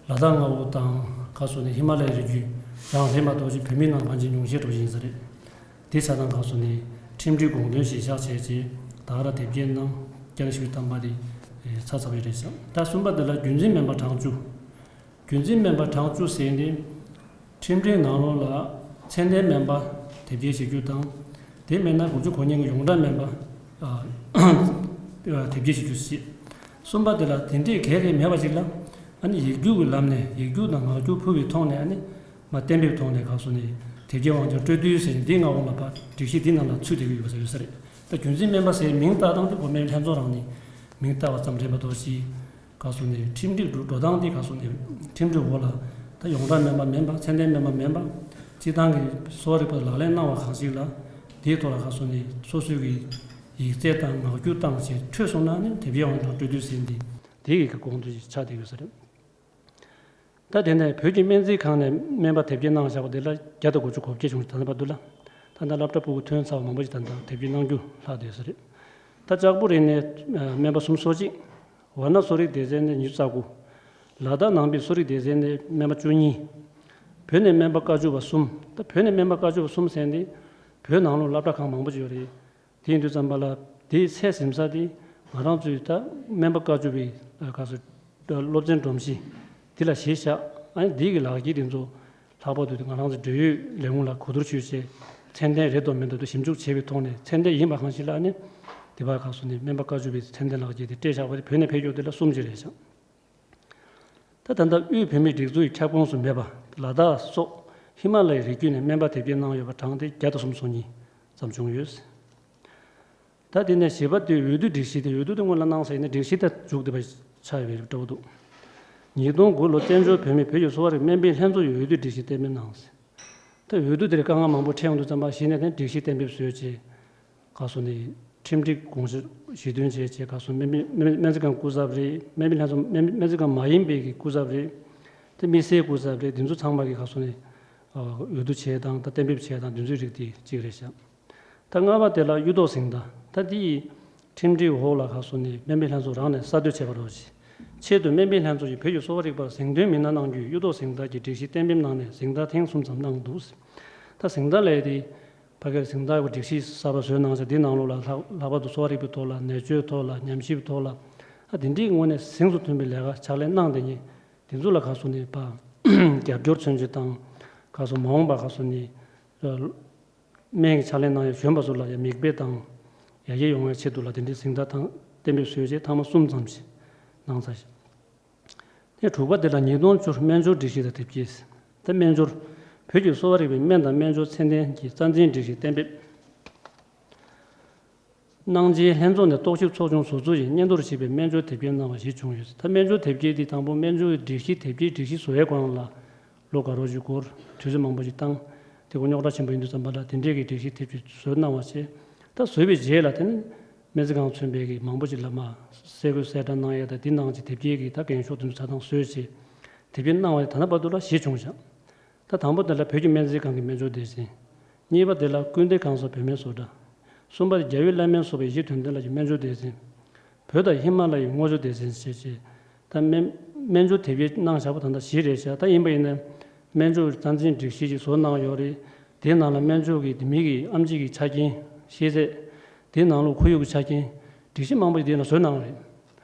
ལ་དྭགས་མངའ་འོག་དང་ག་སོ་ནས་ཧི་མ་ལ་ཡའི་རི་རྒྱུད་ཡང་རེད་མ་གཏོགས་ཅིག་བོད་མི་ནང་ཕན་ཆད་ཉུང་ཤས་འགྲོ་བཞིན་ཡིན་ས་རེད། དེ་ཆ་ཚང་ག་སོ་ནས་ཁྲིམས་སྒྲིག་དགོངས་དོན་གཞིར་བཞག་བྱས་རྗེས་ད་ག་རང་དེབ་སྐྱེལ་གནང་བརྒྱ་ཆ་བཞི་བཅུ་ཐམ་པ་དེ་ཚར་ཚར་བ་རེད་ཤག་ད་གསུམ་པ་དེ་ལ་རྒྱུན་འཛིན་སྨན་པ་གྲངས་བཅུ། རྒྱུན་འཛིན་སྨན་པ་གྲངས་བཅུ་ཟེར་ནི། ཁྲིམས་སྒྲིག་ནང་ལོགས་ལ་ཚད་ལྡན་སྨན་པ་དེབ་སྐྱེལ་བྱེད་རྒྱུ་དང་། དེ་མིན་ན་དགུ་བཅུ་གོ་གཉིས་ཀྱི་ཡོངས་གྲགས་སྨན་པ་ཨ་དེབ་སྐྱེལ་བྱེད་རྒྱུ་ཞེས། གསུམ་པ་དེ་ལ་དེ་འདྲས་གལ་གལ་མེད་པ་ཞིག་ལ་ཨ་ནི་ཡིག་རྒྱུགས་ཀྱི་ལམ་ནས་ཡིག་རྒྱུགས་དང་ངག་རྒྱུགས་ཕུལ་བའི་ཐོག་ནས་ཨ་ནི་མ་གཏན་འབེབས་ཐོག་ནས་ཁག་སོང་ནས་དེབ་སྐྱེལ་དབང་ཆ་སྤྲོད་དུས་ཟེར་ནས་འདི་མངའ་འོག་ལ་ཕར་སྒྲིག་གཞི་འདི་ནང་ལ་ཚུད་བསྡད་ཀྱི་ཡོད་པ་ཟེར་ཡོད་ས་རེད། ད་རྒྱུན་འཛིན་སྨན་པ་ཟེར་མིང་བཏགས་སྟངས་དེ་གོ་སྨན་ལྷན་ཚོགས་རང་ནས་མིང་བཏགས་པ་ཙམ་རེད་མ་གཏོགས་ཅིག་ག་སོ་ནས་ཁྲིམས་སྒྲིག་འགྲོ་འགྲོ་སྟངས་འདི་ག་སོ་ནས་ཁྲིམས་སྒྲིག་འོག་ལ་ད་ཡོངས་གྲགས་སྨན་པ་མིན་པ་ཚད་ལྡན་སྨན་པ་མིན་པ་སྤྱི་བཏང་གི་གསོ་བ་རིག་པ་ལག་ལེན་གནང་བ་གང་ཞིག་ལ་དེའི་ཐོག་ལ་ག་སོ་ནས་སོ་སོའི་གི་ཡིག་ཚད་དང་ངག་རྒྱུགས་བཏང་བྱས་འཕྲོད་སོང་ན་ནི་དེབ་སྐྱེལ་དབང་གྲངས་སྤྲོད་དུས་ཟིན་ཏེ་དེ་གི་གི་དགོངས་དོན་ཞིག་ཆགས་བསྡད་ཡོད་ས་རེད། ད་དེ་ནས་བོད་ཀྱི་སྨན་རྩིས་ཁང་ནས་སྨན་པ་དེབ་སྐྱེལ་གནང་བཞག་པ་དེ་ལ་བརྒྱ་དང་དགུ་བཅུ་གོ་བརྒྱད་བྱུང་ད་ལྟ་བར་དུ་ལ་ད་ལྟ་སློབ་གྲྭ་ཕྲུ་གུ་ཐོན་ཚར་བ་མང་པོ་ཞིག་ད་ལྟ་དེབ་སྐྱེལ་གནང་རྒྱུ་ལྷག་བསྡད་ས་རེད། ད་ལྕགས་པོ་རི་ནས་སྨན་པ་སུམ་ཅུ་སོ་གཅིག་ཝཱ་ཎ་གསོ་རིག་སྡེ་ཚན་ནས་ཉི་ཤུ་རྩ་དགུ། ལ་དྭགས་ནང་པའི་གསོ་རིག་སྡེ་ཚན་ནས་སྨན་པ་བཅུ་གཉིས། བོད་ནས་སྨན་པ་བཀའ་བཅུ་པ་གསུམ། ད་བོད་ནས་སྨན་པ་བཀའ་བཅུ་པ་གསུམ་ཟེར་ནས་བོད་ནང་ལོགས་སློབ་གྲྭ་ཁག་མང་པོ་ཅིག་ཡོད་རེད། དེ་ཡིན་དུས་ཙམ་པ་ལ་དེའི་ཚད་ཟིན་ས་དེ་ང་རང་ཚོའི་ད་སྨན་པ་བཀའ་བཅུ་པའི་ག་ཚོད་སློབ་ཚན་སྒྲོམ་གཞི་དེ་ལ་གཞི་བཞག་ཨ་ནི་འདི་གི་ལག་འཁྱེར་དེ་ཚོ་ལྷག་པར་དུ་ང་རང་ཚོ་འབྲེལ་ཡོད་ལས་ཁུངས་ལ་གོ་བསྡུར་ཞུས་བྱས་ཚད་ལྡན་རེད་དམ་མིན་དམ་དུ་ཞིབ་འཇུག་བྱས་པའི་ཐོག་ནས་ཚད་ལྡན་ཡིན་པ་གང་ཞིག་ལ་ཨ་ནི་དེ་བར་ཁག་སོང་ནས་སྨན་པ་བཀའ་བཅུ་པའི་ཚད་ལྡན་ལག་འཁྱེར་དེ་སྤྲད་བཞག་པ་དེ་བོད་ནས་ཕེབས་ཡོད་དེ་ལ་གསུམ་ཅིག་རེད་བཞག་ད་ད་ལྟ་དབུས་བོད་མིའི་སྒྲིག་འཛུགས་ཀྱི་ཁྱབ་ཁོངས་སུ་མེད་པ་ལ་དྭགས་སོགས་ཧི་མ་ལ་ཡའི་རི་རྒྱུད་ནས་སྨན་པ་དེབ་སྐྱེལ་གནང་ཡོད་པ་གྲངས་དེ་བརྒྱ་དང་སུམ་ཅུ་སོ་གཉིས་ཙམ་བྱུང་ཡོད། ད་དེ་ནས་བཞི་པ་དེ་འོས་བསྡུ་སྒྲིག་གཞི་དེ་འོས་བསྡུ་དེ་སྔོན་ལ་གནང་ས་ཡིན་ན་སྒྲིག་གཞི་དེ་མཇུག་བསྡུ་བ་ཆགས་ཡོད་པའི་འདྲ་པོ་འདུག་ཉིས་སྟོང་དགུ་ལོ་བཙན་བྱོལ་བོད་མིའི་བོད་ཀྱི་གསོ་བ་རིག་སྨན་པའི་ལྷན་ཚོགས་ཀྱི་འོས་བསྡུ་སྒྲིག་གཞི་གཏན་འབེབས་གནང་ཟིན། ད་འོས་བསྡུ་དེར་དཀའ་ངལ་མང་པོ་འཕྲད་ཡོང་དུས་ཙམ་པ་གཞི་ནས་དེ་སྒྲིག་གཞི་གཏན་འབེབས་བཟོས་རྗེས། ག་སོ་ནས་ཁྲིམས་སྒྲིག་དགོངས་གཞི་གཞི་རྟོན་བྱས་རྗེས་ག་སོ་སྨན་སྨན་སྨན་རྩིས་ཁང་སྐུ་ཚབ་རེད། སྨན་པའི་ལྷན་ཚོགས་སྨན་སྨན་རྩིས་ཁང་མ་ཡིན་པའི་གི་སྐུ་ཚབ་རེད། དེ་དམིགས་བསལ་སྐུ་ཚབ་རེད། དེ་ཚོ་ཚང་མ་གི་ག་སོ་ནས་འོས་བསྡུ་བྱས་དང་ད་གཏན་འབེབས་བྱས་དང་དེ་ཚོའི་རིགས་དེ་གཅིག་རེད་ཤག་ད་ལྔ་པ་དེ་ལ་གཡུ་ཐོག་ཟིང་ད་ད་དེ་ཡི་ ཁྲིམས་སྒྲིག་འོག་ལ་ཁ་སོ་ནས་སྨན་པའི་ལྷན་ཚོགས་རང་ནས་གསར་གཏོད་བྱས་པ་རེད། ཆེད་དུ་སྨན་པའི་ལྷན་ཚོགས་ཀྱིས་བོད་ཀྱི་གསོ་བ་རིག་པར་གཟེངས་ཐོན་མི་སྣ་གནང་རྒྱུའི་གཡུ་ཐོག་གཟེངས་རྟགས་ཀྱི་སྒྲིག་གཞི་གཏན་འབེབས་གནང་ནས་གཟེངས་རྟགས་ཐེངས་གསུམ་ཙམ་གནང་འདུག། ད་གཟེངས་རྟགས་ལས་དེ་ཕ་གིར་གཟེངས་རྟགས་ཀྱི་སྒྲིག་གཞི་གསར་པ་བཟོས་གནང་ཚེ་འདི་ནང་ལོགས་ལ་ལྷག་ལྷག་པར་དུ་གསོ་བ་རིག་པའི་ཐོག་ལ་ནད་བཅོས་ཐོག་ལ་ཉམས་ཞིབ་ཐོག་ལ་ཨ་དེ་འདྲའི་ངོས་ནས་གཟེངས་སུ་ཐོན་པའི་ལས་ཀ་ཕྱག་ལས་གནང་བསྡད་མཁན་དེ་ཚོ་ལ་ཁ་སོ་ནས་ཕ་རྒྱབ་སྐྱོར་མཚོན་ཆེད་དང་ཁ་སོ་མ་འོངས་པ་ཁ་སོ་ནས། སྨན་གྱི་ཕྱག་ལས་གནང་ཡ་གཞོན་པ་ཚོ་ལ་ཡང་མིག་དཔེ་དང་ཡར་རྒྱས་ཡོང་བའི་ཆེད་དུ་ལ་དེ་འདྲའི་གཟེངས་རྟགས་དང་གཏན་འབེབས་བཟོས་རྗེས་ཐེངས་མ་གསུམ་ཙམ་ཞིག་གནང་ཚར་ཤག། དེ་དྲུག་པ་དེ་ལ་ཉིས་སྟོང་བཅུ་སྨན་སྦྱོར་སྒྲིག་གཞི་དང་དེབ་སྐྱེལ། དེ་སྨན་སྦྱོར་བོད་ཀྱི་གསོ་བ་རིག་པའི་སྨན་དང་སྨན་སྦྱོར་ཚད་ལྡན་གྱི་རྩ་འཛིན་སྒྲིག་གཞི་གཏན་འབེབས། གནང་རྗེས་ལྷན་ཚོགས་ནས་རྟོག་ཞིབ་ཚོགས་ཆུང་བཟོ་ཚུལ་ཡིན་སྙན་ཐོར་ཞེས་པའི་སྨན་སྦྱོར་དེབ་སྐྱེལ་གནང་བ་ཞིག་བྱུང་ཡོད། ད་སྨན་སྦྱོར་དེབ་སྐྱེལ་འདི་དང་པོ་སྨན་སྦྱོར་གྱི་སྒྲིག་གཞི་དེབ་སྐྱེལ་སྒྲིག་གཞི་བཟོ་བའི་སྐོར་ལ་ལོ་དགའ་རོགས་ཀྱི་སྐོར་དུས་ཚོད་མང་པོ་ཞིག་བཏང་། དེ་སྐོར་རྙོག་དྲ་ཆེན་པོ་ཡིན་དུས་ཙམ་པ་ལ་དེ་འབྲེལ་གྱི་སྒྲིག་གཞི་དེབ་ཅིག་བཟོས་གནང་བ་བྱས། ད་བཟོས་པའི་རྗེས་ལ་དེ་ནི་སྨན་རྩིས་ཁང་མཚོན་པའི་གི་མང་པོ་ཞིག་ལ་མ་གསལ་བཀོད་གསལ་བསྒྲགས་གནང་ཡས་དང་འདི་ནང་གི་དེབ་སྐྱེལ་གྱི་ད་འགེངས་ཤོག་དེ་ཚོ་ཆ་ཚང་བཟོས་བྱས་དེབ་སྐྱེལ་གནང་བ་ཡིན། ད་ལྟ་བར་དུ་ལ་བཞི་བྱུང་ཤག། ད་དང་པོ་དེ་ལ་བོད་ཀྱི་སྨན་རྩིས་ཁང་གི་སྨན་སྦྱོར་སྡེ་ཚན། གཉིས་པ་དེ་ལ་ཀུན་བདེ་ཁང་གསར་བོད་སྨན་བཟོ་གྲྭ། གསུམ་པ་དེ་རྒྱལ་བའི་བླ་སྨན་སོགས་པའི་གཞི་དོན་ལྡན་ལ་ཡི་སྨན་སྦྱོར་སྡེ་ཚན། བོད་དང་ཧི་མ་ལ་ཡའི་སྔོ་ཆུ་སྡེ་ཚན་ཞེས་བྱས། ད་སྨན་སྨན་སྦྱོར་དེབ་སྐྱེལ་གནང་བཞག་པ་ད་ལྟ་བཞི་རེད་ཤག། ད་ཡིན་པ་ཡིན་ན་སྨན་སྦྱོར་རྩ་འཛིན་སྒྲིག་གཞི་ཞིག་བཟོ་གནང་ཡོད་རེད། དེའི་ནང་ལ་སྨན་སྦྱོར་གྱི་མི་གི་ཨེམ་ཆི་གི་ཆ་རྐྱེན། ཤེས་ཚད། དེའི་ནང་ལ་ཁོར་ཡུག་གི་ཆ་རྐྱེན། སྒྲིག་གཞི་མང་པོ་ཞིག་དེའི་ནང་བཟོས་གནང་བ་རེད།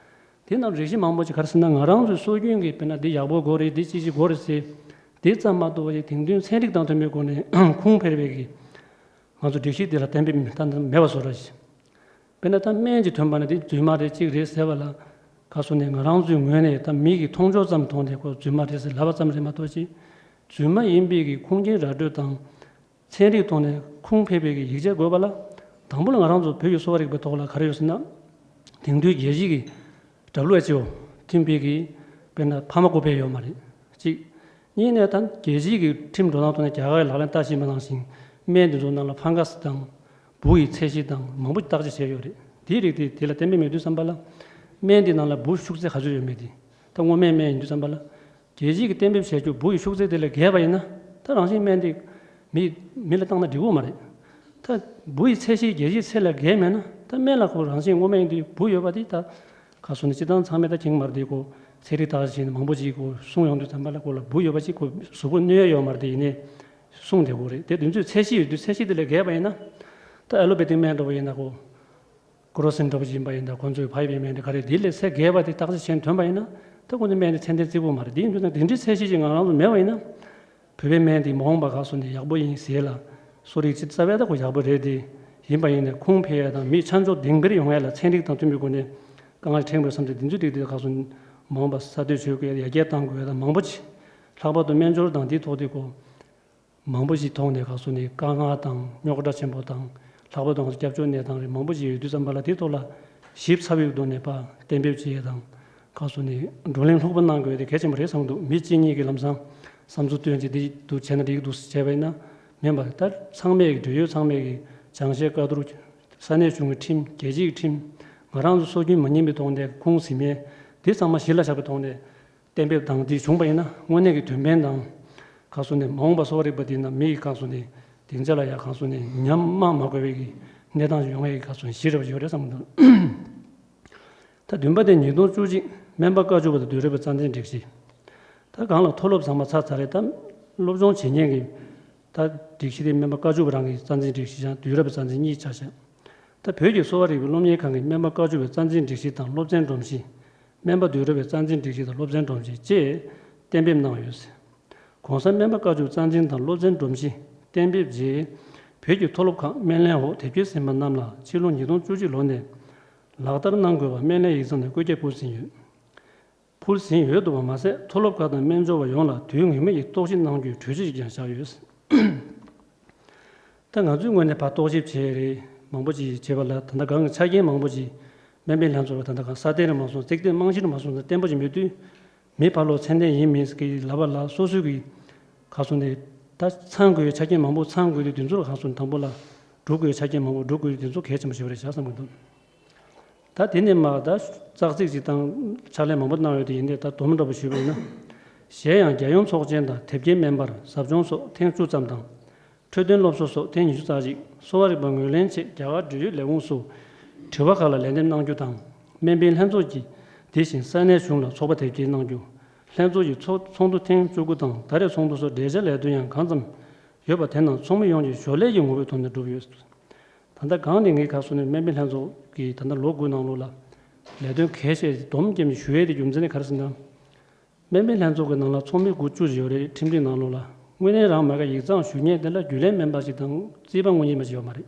དེ་རྣམས་རིགས་ཤིག་མང་པོ་ཅིག་ག་རེ་ཟེར་ན་ང་རང་ཚོའི་སྲོལ་རྒྱུན་གྱི་དཔེར་ན་འདི་ཡག་པོ་དགོས་རེད། འདི་ཅི་ཞིག་དགོས་རེད་ཟེར། དེ་ཙམ་མ་གཏོགས་པ་ཞིག་དེང་དུས་ཚན་རིག་དང་མཐུན་པའི་སྒོ་ནས་ཁུངས་འཕེར་བའི་གི་ང་ཚོ་སྒྲིག་གཞི་འདི་ལ་གཏན་འབེབས་ད་མེད་པ་བཟོ་འདྲ་ཞིག། དཔེར་ན་ད་སྨན་གྱི་ཐོན་པ་ན་དེ་རྫུན་མ་རེད་ཅིག་རེད་ཟེར་བ་ལ་ག་སོ་ནས་ང་རང་ཚོའི་ངོས་ནས་ད་མི་གི་མཐོང་ཕྱོགས་ཙམ་མཐོང་ནས་ཁོ་རྫུན་མ་རེད་ཟེར་ལབ་པ་ཙམ་རེད་མ་གཏོགས་ཅིག་རྫུན་མ་ཡིན་པའི་གི་ཁུངས་སྐྱེལ་ར་སྤྲོད་དང་། ཚན་རིག་ཐོག་ནས་ཁུངས་འཕེར་བའི་གི་ཡིག་ཆ་དགོས་པ་ལ། དང་པོ་ལ་ང་རང་ཚོ་བོད་ཀྱི་གསོ་བ་རིག་པའི་ཐོག་ལ་ག་རེ་ཡོད་ཟེར་ན། དེང་དུས་རྒྱལ་སྤྱི་གི་W H O མཐུན་པའི་གི་དཔེར་ན་ཕ་མ་ཀོ་པེ་ཡོད་མ་རེད། གཅིག། གཉིས་ནས་ད་རྒྱལ་སྤྱིའི་གི་ཁྲིམས་འགྲོ་སྟངས་ཐོག་ནས་རྒྱ་གར་གྱི་ལག་ལེན་ལྟ་བཞིན་པ་ནང་བཞིན་སྨན་དེ་ཚོ་ནང་ལ་ཕང་ག་སི་དང་འབུ་ཡི་ཚད་གཞི་དང་མང་པོ་བརྟག་དཔྱད་བྱས་ཡོད་རེད། དེའི་རིགས་དེ་དེ་ལ་གཏན་འབེབས་མེད་དུས་ཙམ་པ་ལ། སྨན་དེ་ནང་ལ་འབུ་ཤུགས་ཚད་ག་ཚོད་ཡོད་མེད་དེ། ད་སྔོ་སྨན་སྨན་ཡིན་དུས་ཙམ་པ་ལ། རྒྱལ་སྤྱིའི་གི་གཏན་འབེབས་བྱས་རྒྱུ་འབུ་ཡི་ཤུགས་ཚད་དེ་ལས་བརྒལ་བ་ཡིན་ན། ད་རང་བཞིན་སྨན་དེ་མི་མི་ལ་བཏང་ན་འགྲིག་གི་མ་རེད། ད་འབུ་ཡི་ཚད་གཞི་རྒྱལ་སྤྱིའི་ཚད་ལས་བརྒལ་མེད་ན་ད་སྨན་ལ་ཁོ་རང་བཞིན་སྔོ་སྨན་ཡིན་དུས་འབུ་ཡོད་པ་དེ་ད་ག་སོ་ནས་སྤྱི་བཏང་ཚང་མས་ད་མཁྱེན་གྱི་མ་རེད་དེ། ཁོ་ཚན་རིག་བརྟག་དཔྱད་བྱས་ནས་མང་པོ་ཅིག་ཁོ་གསུངས་ཡོང་དུས་ཙམ་པ་ལ་ཁོ་ལ་འབུ་ཡོད་པ་ཅིག་ཁོ་གཟུགས་པོ་གནོད་ཡ་ཡོད་མ་རེད་དེ། ཡིན་ནའི་གསུངས་བསྡད་ཀྱི་རེད་དེ། དེ་ཚོའི་ཚད་གཞི་ཡོད་དུས་ཚད་གཞི་དེ་ལས་བརྒལ་བ་ཡིན་ན། ད་ཨེ་ལོ་པེ་ཐིག་སྨན་འདྲ་བོ་ཡིན་ན་ཁོ། ཀོ་རོ་སིན་འདྲ་པོ་ཡིན་པ་ཡིན་ན་ཁོང་ཚོས་ཕ་ཡི་པའི་སྨན་དེ་ག་རེ་དེ་ལས་ཚད་བརྒལ་བ་དེ་བརྟག་དཔྱད་བྱས་ཐོན་པ་ཡིན་ན་ད་ཁོང་ཚོའི་སྨན་དེ་ཚད་ལྡན་བརྩི་དགོས་མ་རེད། དེ་ཡིན་དུས་ན་དེ་འདྲའི་ཚད་གཞི་ཅིག་ང་རང་ཚོ་མེད་པ་ཡིན་ན། བོད་པའི་སྨན་དེ་མ་འོངས་པ་ག་སོ་ནས་ཡག་པོ་ཡིན་ཟེར་ལ་གསོ་རིག་ཅིག་རྩ་བའི་ད་ཁོ་ཡག་པོ་རེད་དེ། ཡིན་པ་ཡིན་ན་ཁུངས་འཕེར་ཡ་དང་མི་ཆ་འཇོག་གདེང་འཕེར་ཡོང་ཡ་ལ་ཚན་རིག་དང་མཐུན་པའི་སྒོ་ནས་དཀའ་ངལ་འཕྲད་པའི་བསམ་ཚུལ་འདི་ཚོ་རིགས་དེ་ག་སོ་མ་འོངས་པ་གསར་གཏོད་བྱེད་དགོས་ཡ་རྒྱས་གཏང་དགོས་ཡ་དང་མང་པོ་ཅིག། ལྷག་པར་དུ་སྨན་སྦྱོར་དང་འདིའི་ཐོག་དེ་ཁོ། མང་པོ་ཞིག་མཐོང་ནས་ག་སོ་ནས་དཀའ་ངལ་དང་རྙོག་དྲ་ཆེན་པོ་དང་ལྷག་པར་དུ་ང་ཚོ་སྐྱབས་བཅོལ་གནས་སྟངས་རིགས་མང་པོ་ཞིག་ཡོད་དུས་ཙམ་པ་ལ་དེ་ཐོག་ལ་ཞིབ་ཚགས་པོའི་ཐོག་ནས་ཕར་གཏན་འབེབས་བྱེད་ཡས་དང་ག་སོ་ནས་བགྲོ་གླེང་ལྷུག་པོ་གནང་དགོས་དེ་གལ་ཆེན་པོ་རེད་བསམ་འདུག། མི་གཅིག་གཉིས་ཀྱིས་ལམ་སང་བསམ་ཚུལ་བཏོན་བྱས་འདི་འདུག་བྱས་ན་འགྲིག་གི་འདུག་བྱས་པ་ཡིན་ན་མིན་པར་ད་ཚང་མས་ཀྱི་འབྲེལ་ཡོད་ཚང་མས་ཀྱི་སྦྱང་བཤད་བཀའ་བསྡུར་ས་གནས་གཞུང་གི་ཁྲིམས་རྒྱལ་སྤྱིའི་ཁྲིམས་ང་རང་ཚོ་སྲོལ་རྒྱུན་མ་ཉམས་པའི་ཐོག་ནས་ཁུངས་ཟིན་མེད་དེ་ཚང་མ་གཞི་ལ་བཞག་པའི་ཐོག་ནས། གཏན་འབེབས་དང་དེ་བྱུང་བ་ཡིན་ན་དངོས་གནས་ཀྱི་དོན་ཕན་དང་། ག་སོ་ནས་མ་འོངས་པ་གསོ་བ་རིག་པ་འདི་ན་མི་ཡི་ག་སོ་ནས་སྡིངས་ཆ་ལ་ཡ་ག་སོ་ནས་ཉམས་སྨྲ་མ་དགོས་པའི་གི་གནས་སྟངས་ཤིག་ཡོང་བའི་ག་སོ་ཞི་རབ་ཡོད་རེད་བསམ་གི་འདུག། ད་བདུན་པ་དེ་ཉིས་སྟོང་བཅུ་གཅིག་སྨན་པ་བཀའ་བཅུ་པ་དང་དུས་རབས་པའི་རྩ་འཛིན་སྒྲིག་གཞི། ད་གང་ལ་མཐོ་སློབ་ཚང་མ་ཚར་ཚར་རེད་ད། སློབ་སྦྱོང་བྱེད་མཁན་གྱི་ད་སྒྲིག་གཞི་དེ་སྨན་པ་བཀའ་བཅུ་པ་རང་གི་རྩ་འཛིན་སྒྲིག་གཞི་ཡང་དུས་རབས་པའི་རྩ་འཛིན་གཉིས་ཆགས་ཤག། ད་བོད་ཀྱི་གསོ་བ་རིག་པའི་སློབ་གཉེར་ཁང་གི་སྨན་པ་བཀའ་བཅུ་པའི་རྩ་འཛིན་སྒྲིག་གཞི་དང་སློབ་ཚན་སྒྲོམ་གཞི། སྨན་པ་དུས་རབས་པའི་རྩ་འཛིན་སྒྲིག་གཞི་དང་སློབ་ཚན་སྒྲོམ་གཞི་བཅས་གཏན་འབེབས་གནང་ཡོད། གོང་ས་སྨན་པ་བཀའ་བཅུ་རྩ་འཛིན་དང་སློབ་ཚན་སྒྲོམ་གཞི་གཏན་འབེབས་རྗེས། བོད་ཀྱི་མཐོ་སློབ་ཁག་སྨན་ལྷན་འོག་དེབ་སྐྱེལ་ཟིན་པ་རྣམས་ལ་ཕྱི་ལོ་ཉིས་སྟོང་བཅུ་གཅིག་ལོ་ནས་ལག་བསྟར་གནང་དགོས་པ་སྨན་ལྷན་ཡིག་ཚང་ནས་བཀོད་ཁྱབ་ཕུལ་ཟིན་ཡོད། ཕུལ་ཟིན་ཡོད་འདུག་པ་མ་ཟད་མཐོ་སློབ་ཁག་དང་སྨན་སྦྱོར་བ་ཡོངས་ལ་དུས་ངེས་མེད་ཀྱི་རྟོག་ཞིབ་གནང་རྒྱུའི་གྲོས་ཆོད་ཅིག་ཀྱང་བཞག་ཡོད། ད་ང་ཚོའི་ངོས་ནས་ཕར་རྟོག་ཞིབ་བྱས་རེད་མང་པོ་ཅིག་བྱས་པ་ལ་ད་ལྟ་གང་གི་ཆ་རྐྱེན་མང་པོ་ཅིག་སྨན་པའི་ལྷན་ཚོགས་ལ་ད་ལྟ་གང་སྲ་བརྟན་རེད་མ་སོང་རྩིག་གཏེར་རྨང་གཞི་རེད་མ་སོང་ད་བརྟན་པོ་ཅིག་མེད་དུས་མི་ཕར་ལོག་ཚད་ལྡན་ཡིན་མིན་གྱི་ལབ་པ་ལ་སོ་སོའི་གི་ག་སོང་ནས་ད་ཚང་དགོས་ཆ་རྐྱེན་མང་པོ་ཚང་དགོས་དུས་དེ་ཚོ་ལ་ག་སོང་དང་པོ་ལ་སྒྲུབ་དགོས་ཆ་རྐྱེན་མང་པོ་སྒྲུབ་དགོས་དུས་དེ་ཚོ་གལ་ཆེན་པོ་ཞིག་རེད་བཞག་བསམ་གི་འདུག། ད་དེ་ནས་མར་ད་ཙག་ཙིག་ཅིག་དང་ཕྱག་ལས་མང་པོ་གནང་ཡོད་དེ་ཡིན་དེ་ད་དོམ་འདྲ་པོ་ཞུས་པ་ཡིན་ན། གཞན་ཡང་རྒྱལ་ཡོངས་ཚོགས་ཆེན་དང་དེབ་སྐྱེལ་སྨན་པར་ཟབ་སྦྱོང་སོགས་ཐེངས་བཅུ་ཙམ་དང་། འཕྲོད་བསྟེན་སློབ་གསོ་སོགས་ཐེངས་ཉི་ཤུ་རྩ་གཅིག། གསོ་བ་རིག་པ་ངོས་ལེན་ཆེད་རྒྱ་གར་འབྲེལ་ཡོད་ལས་ཁུངས་སུ་ དྲི་བ་ཁག་ལ་ལན་འདེབས་གནང་རྒྱུ་དང་། སྨན་པའི་ལྷན་ཚོགས་ཀྱིས་དེ་བཞིན་ས་གནས་གཞུང་ལ་ཚོགས་པ་དེབ་སྐྱེལ་གནང་རྒྱུ། ལྷན་ཚོགས་ཀྱི་ཚོགས་ཚོགས་འདུ་ཐེངས་བཅུ་དགུ་དང་ད་རེས་ཚོགས་འདུ་སོགས་འབྲེལ་བྱ་ལས་དོན་ཡང་གང་ཙམ་ཡོད་པ་དེ་རྣམས་ཚོགས་མི་ཡོངས་ཀྱིས་ཞོར་ལས་ཀྱི་ངོ་བོའི་ཐོག་ནས་བསྒྲུབས་ཡོད། ད་ལྟ་གང་ནས་ངས་ཁ་གསོ་ནས་སྨན་པའི་ལྷན་ཚོགས་ཀྱིས་ད་ལྟ་ལོ་དགུ་ནང་ལོགས་ལ་ལས་དོན་གལ་ཆེ་སྡོམ་རྒྱབ་ནས་ཞུ་ཡས་དེ་རྒྱུ་མཚན་ནི་ག་རེ་ཟེར་ན། སྨན་པའི་ལྷན་ཚོགས་ཀྱི་ནང་ལ་ཚོགས་མི་དགུ་བཅུ་ཞིག་ཡོད་རེད། ཁྲིམས་སྒྲིག་ནང་ལོགས་ལ་དངོས་གནས་རང་མ་གི་ཡིག་ཚང་ཞུ་མཁན་དེ་ལ་རྒྱུན་ལས་སྨན་པ་ཞིག་དང་རྩིས་པ་དངོས་གཉེར་མ་ཞིག་ཡོད་མ་རེད།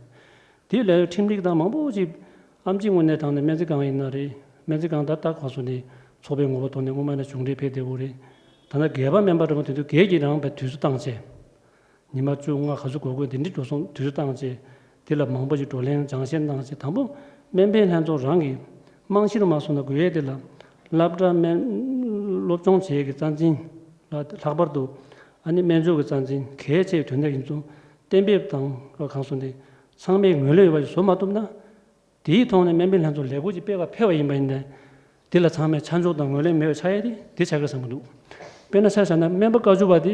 དེ་ལས་ཁྲིམས་སྒྲིག་དང་མང་པོ་ཅིག་ཨེམ་ཆི་དངོས་གནས་དྲང་ནས་སྨན་རྩིས་ཁང་ཡིན་ན་རེད། སྨན་རྩིས་ཁང་ད་ལྟ་ག་སོ་ནས་ཚོགས་པའི་ངོ་བོ་ཐོག་ནས་སྔོན་མ་ནས་གཞུང་འབྲེལ་ཕེབས་བསྡད་ཡོད་རེད། ད་ལྟ་སྒེར་པ་སྨན་པ་འདྲ་པོ་དེ་ཚོ་སྒེར་གྱིས་རང་དཔེ་དུས་ཚོད་བཏང་བྱས། ཉི་མ་བཅོ་ལྔ་ག་ཚོད་འགོར་དགོས་དེ་འདྲའི་འགྲོ་སོང་དུས་ཚོད་བཏང་བྱས། དེ་ལ་མང་པོ་ཞིག་བགྲོ་གླེང་སྦྱང་བཤད་གནང་བྱས། དང་པོ་སྨན་པའི་ལྷན་ཚོགས་རང་གི་རྨང་གཞི་རུ་མ་སོང་ན་དགོས་ཡས་དེ་ལ་སློབ་གྲྭ་སྨན་སློབ་སྦྱོང་བྱེད་ཡས་ཀྱི་རྩ་འཛིན་ལ་ལྷག་པར་དུ་ཨ་ནི་སྨན་སྦྱོང་གི་རྩ་འཛིན་གལ་ཆེ་བའི་དོན་དག་ཡིན་ཙང་གཏན་འབེབས་དང་གང་སོང་དེ་ཚང་མས་ངོས་ལེན་ཡོད་པ་ཞིག་བཟོ་མ་ཐུབ་ན། དེའི་ཐོག་ནས་སྨན་པའི་ལྷན་ཚོགས་ལས་ཁུངས་ཀྱི་སྤེལ་བ་ཕེབས་པ་ཡིན་པ་ཡིན་ན། དེ་ལ་ཚང་མས་ཆ་འཇོག་དང་ངོས་ལེན་མེད་པ་ཆགས་ཡས་དེ་དེ་ཆགས་ཀྱི་བསམ་གྱི་འདུག་དཔེར་ན་ཆ་བཞག་ན་སྨན་པ་བཀའ་བཅུ་པ་དེ་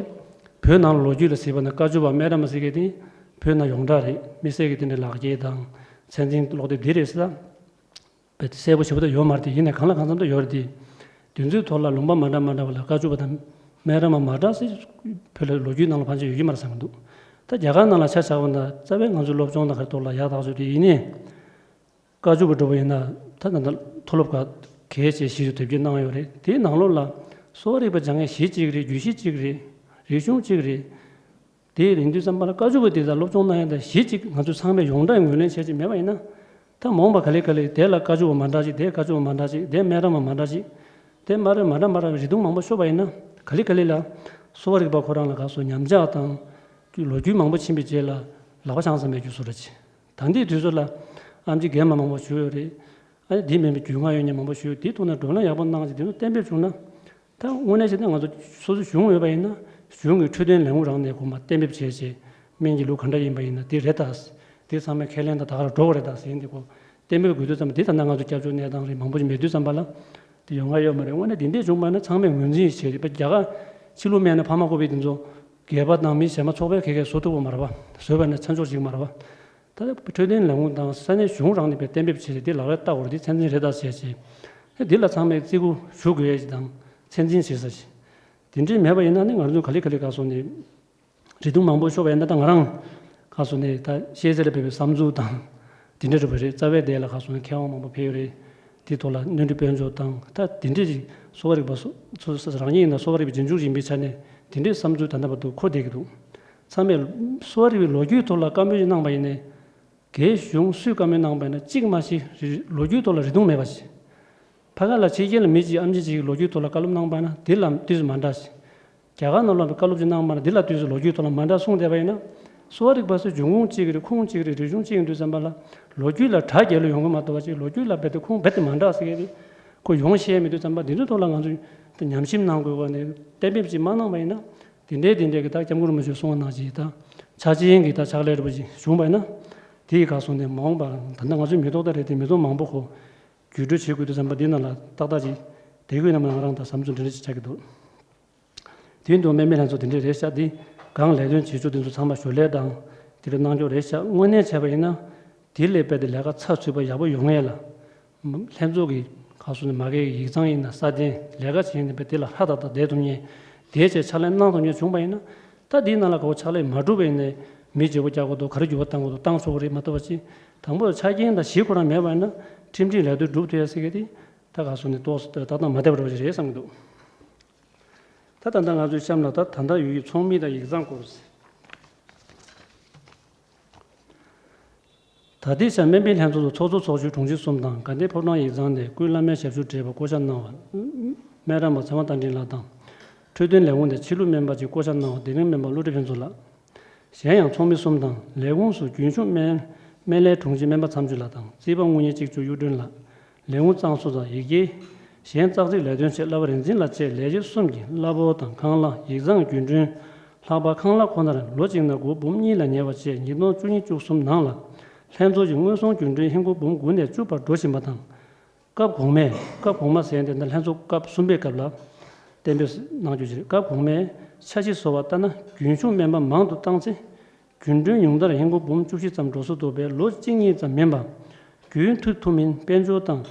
བོད་ནང་ལོ་རྒྱུས་ལ་གཟིགས་པ་ན་བཀའ་བཅུ་པ་སྨན་རམས་པ་ཟེར་མཁན་དེ་བོད་ནང་ཡོངས་གྲགས་རེད། དམིགས་བསལ་གྱི་དེ་འདྲའི་ལག་འཁྱེར་དང་མཚན་འཛིན་ཀློག་དེབ་འདི་རེད་ཟེར་ད། བས་གསལ་པོ་ཞེ་པོ་ད་ཡོད་མ་རེད་དེ། ཡིན་ནའི་གང་ལ་གང་འཚམ་ད་ཡོད་རེད་དེ། དེ་ཚོའི་ཐོག་ལ་ལུང་པ་མ་འདྲ་མ་འདྲ་བ་ལ་བཀའ་བཅུ་པ་དང་སྨན་རམས་པ་མ་འདྲ་ཟེར་བོད་ལ་ལོ་རྒྱུས་ནང་ལ་ཕན་ཆད་ཡོད་ཀྱི་མ་རེད་བསམ་གྱི་འདུག་ད་རྒྱ་གར་ནང་ལ་ཆ་བཞག་པ་ན་རྩ་བའི་ང་ཚོའི་སློབ་སྦྱོང་དང་ག་རེ་ཐོག་ལ་ཡག་ཐག་ཆོད་དེ་ཡིན་ནའི། བཀའ་བཅུ་པ་འགྲོ་བ་ཡིན་ན་ད་ད་ལྟ་མཐོ་སློབ་ཁག་གལ་ཆེ་བཞི་དུ་དེབ་སྐྱེལ་གནང་ཡོད་རེད། དེའི་ནང་ལོགས་ལ་གསོ་བ་རིག་པ་སྦྱང་མཁན་གཞི་གཅིག་རེད། རྒྱུད་གཞི་གཅིག་རེད། རིག་གཞུང་གཅིག་རེད། དེ་ཡིན་དུས་ཙམ་པ་ལ་བཀའ་བཅུ་པ་དེ་དང་སློབ་སྦྱོང་གནང་ཡ་དང་གཞི་གཅིག་ང་ཚོ་ཚང་མས་ཡོངས་གྲགས་ངོས་ལེན་བྱས་ཅིག་མེད་པ་ཡིན་ན། ད་མ་འོངས་པ་ག་ལེ་ག་ལེ་དེ་ལ་བཀའ་བཅུ་པ་མ་འདྲ་ཅིག་དེ་བཀའ་བཅུ་པ་མ་འདྲ་ཅིག་དེ་སྨན་རམས་པ་མ་འདྲ་ཅིག་དེ་སྨན་རམས་མ་འདྲ་མ་འདྲ་རིགས་མཐུན་མང་པོ་ཤོར་བ་ཡིན་ན་ག་ལེ་ག་ལེ་ལ་གསོ་བ་རིག་པ་ཁོ་རང་ལ་ག་སོ་ཉམས་ཆག་དང་ལོ་རྒྱུས་མང་པོ་ཕྱིན་པའི་རྗེས་ལ་ལག་པ་འཆང་ས་མེད་རྒྱུ་བཟོ་འདྲ་ཅིག་ད་ལྟའི་དུས་ཚོད་ལ་ཨེམ་ཆི་རྒན་མ་མང་པོ་ཞིག་ཡོད་རེད། ཨ་ནི་འདི་མིན་པའི་རྒྱུས་མངའ་ཡོད་མཁན་མང་པོ་ཞིག་ཡོད། དེའི་ཐོག་ནས་བགྲོ་གླེང་ཡག་པོ་གནང་ཅིག་དེ་ཚོ་གཏན་འབེབས་བྱུང་ན། ད་དངོས་གནས་བྱས་ན་ང་ཚོ་སོ་སོའི་གཞུང་ཡོད་པ་ཡིན་ན་གཞུང་གི་འཕྲོད་བསྟེན་ལས་ཁུངས་རང་ནས་ཁོ་མ་གཏན་འབེབས་བྱས་བྱས་སྨན་གྱི་ལུགས་ག་འདྲ་ཡིན་པ་ཡིན་ན་འདི་རེད་ད། འདི་ཚང་མས་ཁས་ལེན་དང་ད་ག་རང་འགྲོ་དགོས་རེད་ད་ཟེར་འདི་ཁོ་གཏན་འབེབས་དགོས་དུས་ཙམ་པ་འདི་ད་ལྟ་ང་ཚོ་སྐྱབས་བཅོལ་གནས་སྟངས་རེད། མང་པོ་ཞིག་མེད་དུས་ཙམ་པ་ལ་འདི་ཡོང་ང་ཡོད་མ་རེད། དངོས་གནས་འདི་འདྲས་བྱུང་བ་ན་ཚང་མས་ངོས་འཛིན་བྱས་རེད་པ། རྒྱ་གར་ཕྱི་ལུགས་སྨན་ནས་ཕ་མ་ཀོ་བའི་འདི་ཚོ་སྒེར་པ་དང་མི་གཞན་མ་ཚོགས་པའི་ཁེ་ཁེ་བཟོ་ཐུབ་པ་མ་རེད་པ། བཟོས་པ་ནས་ཚན་ཆོག་ཞིག་མ་རེད་པ། ད་ལྟ་འཕྲོད་བསྟེན་ལས་ཁུངས་དང་ས་གནས་གཞུང་རང་ནས་པའི་གཏན་འབེབས་བྱས་ཏེ་ལག་ལེན་བསྟར་དགོས་རེད། འདི་ཚད་འཛིན་རེད་ད་བྱས་བྱས། ཨེ་འདི་ལ་ཚང་མས་བརྩི་བཀུར་ཞུ་དགོས་ཡས་ཅིག་དང་ཚད་འཛིན་བྱེད་ས་ཞིག་དེ་འདྲས་མེད་པ་ཡིན་ན་ནི་ང་ཚོ་ག་ལེ་ག་ལེ་ག་སོང་ནས་རིགས་མཐུན་མང་པོ་ཤོར་བ་ཡིན་ན་ད་ང་རང་ག་སོང་ནས་ད་ཤེས་ཚད་ལ་དཔག་པའི་བསམ་ཚུལ་དང་དེ་འདྲས་འགྲོ་བ་རེད། རྩ་བའི་དེ་ལ་ག་སོང་ནས་མཁས་དབང་མང་པོ་ཕེབས་ཡོད་རེད། དེ་ཐོག་ལ་སྣོན་འཕྲི་དཔལ་འབྱོར་དང་ད་དེ་འདྲས་ཅིག་གསོ་བ་རིག་པ་སོ་སོ་སོ་རང་ཉིད་ཡིན་ན་གསོ་བ་རིག་པའི་རྗེས་འཇུག་ཡིན་པའི་ཆ་ནས་དེ་འདྲས་བསམ་ཚུལ་ད་ལྟ་བར་དུ་འཁོར་བསྡད་ཀྱི་འདུག་ཚང་མས་གསོ་བ་རིག་པའི་ལོ་རྒྱུས་ཐོག་ལ་བཀའ་མོལ་ཞིག་གནང་པ་ཡིན་ནའི། སྒེར་གཞུང་སུས་བཀའ་མོལ་གནང་པ་ཡིན་ན་གཅིག་མ་གཞི་རི་ལོ་རྒྱུས་ཐོག་ལ་རིན་ཐུང་མེད་པ་ཞིག་ཕ་ག་ལ་ཕྱི་རྒྱལ་ལ་མི་གཅིག་ཨམ་ཆི་གཅིག་གིས་ལོ་རྒྱུས་ཐོག་ལ་བཀའ་སློབ་གནང་པ་ན་འདི་ལ་དུས་སུ་མ་འདྲ་ཞིག་རྒྱ་གར་ནང་ལོགས་ལ་བཀའ་སློབ་ཅིག་གནང་པ་ན་འདི་ལ་དུས་སུ་ལོ་རྒྱུས་ཐོག་ལ་མ་འདྲ་གསུངས་བསྡད་པ་ཡིན་ན། གསོ་བ་རིག་པ་སོགས་འབྱུང་ཁུངས་གཅིག་རེད། ཁུངས་གཅིག་རེད། རིག་གཞུང་གཅིག་ཡིན་དུས་ཙམ་པ་ལ་ལོ་རྒྱུས་ལ་གྲ་རྒྱས་ལོས་ཡོང་གི་མ་གཏོགས་པ་ཅིག་ལོ་རྒྱུས་ལ་རྦད་དེ་ཁུངས་རྦད་དེ་མ་འདྲ་ཟེར་མཁན་དེ་ཁོ་ཡོང་ཤེས་མེད་དུས་ཙམ་པ་འདི་ཚོའི་ཐོག་ལ་ང་ཚོས་ད་ཉམས་ཞིབ་གནང་དགོས་པ་ནས་གཏན་འབེབས་ཅིག་མ་གནང་པ་ཡིན་ན། དེ་འདྲའི་དེ་འདྲའི་གི་ད་སྐྱབས་མགོན་རིན་པོ་ཆེས་གསུངས་པ་ནང་བཞིན་ད་ཆ་ཅན་གྱི་ད་ཕྱག་ལས་རིན་པོ་ཆེ་བྱུང་བ་ཡིན་ན། དེ་ཡི་ཁ་སོང་ནས་མ་འོངས་པར་ད་ལྟ་ང་ཚོའི་མི་ཐོག་ད་རེད་དེ་མི་ཐོག་མང་པོ་ཁོ་བརྒྱུད་སྤྲོད་བྱེད་དགོས་དུས་ཙམ་པ་འདི་ནང་ལ་ཏག་ཏག་ཅིག་དེ་དགོས་ན་མ་ང་རང་ད་བསམ་ཚུལ་འདི་འདྲ་ཅིག་ཆགས་ཀྱི་འདུག་དེ་ཡིན་དུས་སྨན་པའི་ལྷན་ཚོགས་དེ་འདྲ་རེད་ཤག་འདི་གང་ལས་དོན་བྱེད་ཕྱོགས་དེ་ཚོ་ཚང་མ་ཞོར་ལས་དང་དེ་འདྲ་གནང་ཕྱོགས་རེད་ཤག་དངོས་གནས་བྱས་པ་ཡིན་ན། དེ་ལས་རྦད་དེ་ལས་ཀ་ཚགས་ཚུད་པ་ཡག་པོ་ཡོང་ཡས་ལ། ལྷན་ཚོགས་ཀྱི་ཁ་སོ་ནས་མ་གའི་ཡིག་ཚང་ཡིན་ན་ས་གདན་ལས་ཀ་བྱེད་ནས་རྦད་དེ་ལ་ཧྲ་ཏག་ཏག་བསྡད་ཐུབ་མཁན། དེའི་ཆེད་ཕྱག་ལས་གནང་ཐུབ་མཁན་བྱུང་པ་ཡིན་ན། ད་འདིའི་ནང་ལ་གོ་ཕྱག་ལས་མ་གྲུབ་པ་ཡིན་ནའི་མི་བརྗེ་པོ་རྒྱག་དགོས་འདུག་ག་རེ་འགྱུར་བ་གཏང་དགོས་འདུག་གཏང་ཆོག་གི་རེད་མ་གཏོགས་པ་ཅི། དང་པོ་ཆ་རྐྱེན་དང་གཞི་ཁོ་རང་མེད་པ་ཡིན་ན་ཁྲིམས་སྒྲིག་ལས་དོན་སྒྲུབ་ཐུབ་ཡ་ཟེར་མཁན་དེ་ད་ག་སོ་ནས་ཏོག་ཙམ་ལྟ་སྟངས་མ་བདེ་བ་འདྲ་བོ་ཞིག་རེད་བསམ་གྱི་འདུག་ད་ད་ལྟ་ང་ཚོའི་གཤམ་ལ་ད་ད་ལྟ་ཡོད་ཀྱི་ཚོགས་མི་དང་ཡིག་ཚང་སྐོར། ད་ལྟའི་ཆར་སྨན་པའི་ལྷན་ཚོགས་སུ་ཚོགས་གཙོ་ཚོགས་གཞོན་དྲུང་ཆེ་གསུམ་དང་དགའ་ལྡན་ཕོ་བྲང་ཡིག་ཚང་ནས་ཀུན་བླ་སྨན་ཞབས་ཞུ་བགྲེས་པ་བསྐོ་བཞག་གནང་བ། སྨན་རམས་པ་ཚེ་དབང་རྟ་མགྲིན་ལགས་དང་། འཕྲོད་བསྟེན་ལས་ཁུངས་ནས་ཕྱི་ལུགས་སྨན་པ་གཅིག་བསྐོ་བཞག་གནང་བ་བདེ་ལེགས་སྨན་པ་བློ་གྲོས་ཕུན་ཚོགས་ལགས། གཞན་ཡང་ཚོགས་མི་གསུམ་དང་ལས་ཁུངས་སུ་རྒྱུན་ཞུགས་སྨན་སྨན་ལས་དྲུང་ཆེ་སྨན་པ་མཚམས་གཅོད་ལགས་དང་རྩིས་པ་དངུལ་གཉེར་གཅིག་ལྕོགས་གཡུ་སྒྲོན་ལགས། ལས་ཁུངས་གཙང་བཟོ་དང་ཡི་གེ། གཞན་ཙག་ཙིག་ལས་དོན་ཆེད་བསླབ་པ་རིག་འཛིན་ལགས་བཅས་ལས་བྱེད་གསུམ་གྱིས་བསླབ་ཕོགས་དང་ཁང་གླ། ཡིག་ཚང་རྒྱུན་གྲོན། ལྷག་པར་ཁང་གླ་ཁོ་ནར་ལོ་གཅིག་ནས་སྒོར་འབུམ་གཉིས་ལ་ཉེ་བ་བཅས་ཉིས་སྟོང་བཅུ་གཉིས་བཅུ་གསུམ་ནང་ལ་ལྷན་ཚོགས་ཀྱི་དངོས་ཟོག་རྒྱུན་གྲོན་ཧིན་སྒོར་འབུམ་དགུ་ནས་བཅུ་བར་འགྲོ་བཞིན་པ་དང་། སྐབས་གོང་མའི་སྐབས་གོང་མ་ཟེར་དེ་འདི་ལྷན་ཚོགས་སྐབས་གསུམ་པའི་སྐབས་ལ་གཏན་འབེབས་གནང་རྒྱུ་ཞིག་རེད། སྐབས་གོང་མའི་འཆར་གཞི་བཟོ་བ་ལྟར་ན་རྒྱུན་ཞུགས་སྨན་པ་མང་དུ་བཏང་ཚེ། རྒྱུན་གྲོན་ཉུང་མཐར་ཧིན་སྒོར་འབུམ་བཅུ་བཞི་ཙམ་འགྲོ་ས་འདུག་པས་ལོ་གཅིག་གཉིས་ཙམ་མིན་པར་ རྒྱུན་མཐུད་ཐུབ་མིན་དཔལ་འབྱོར་དང་།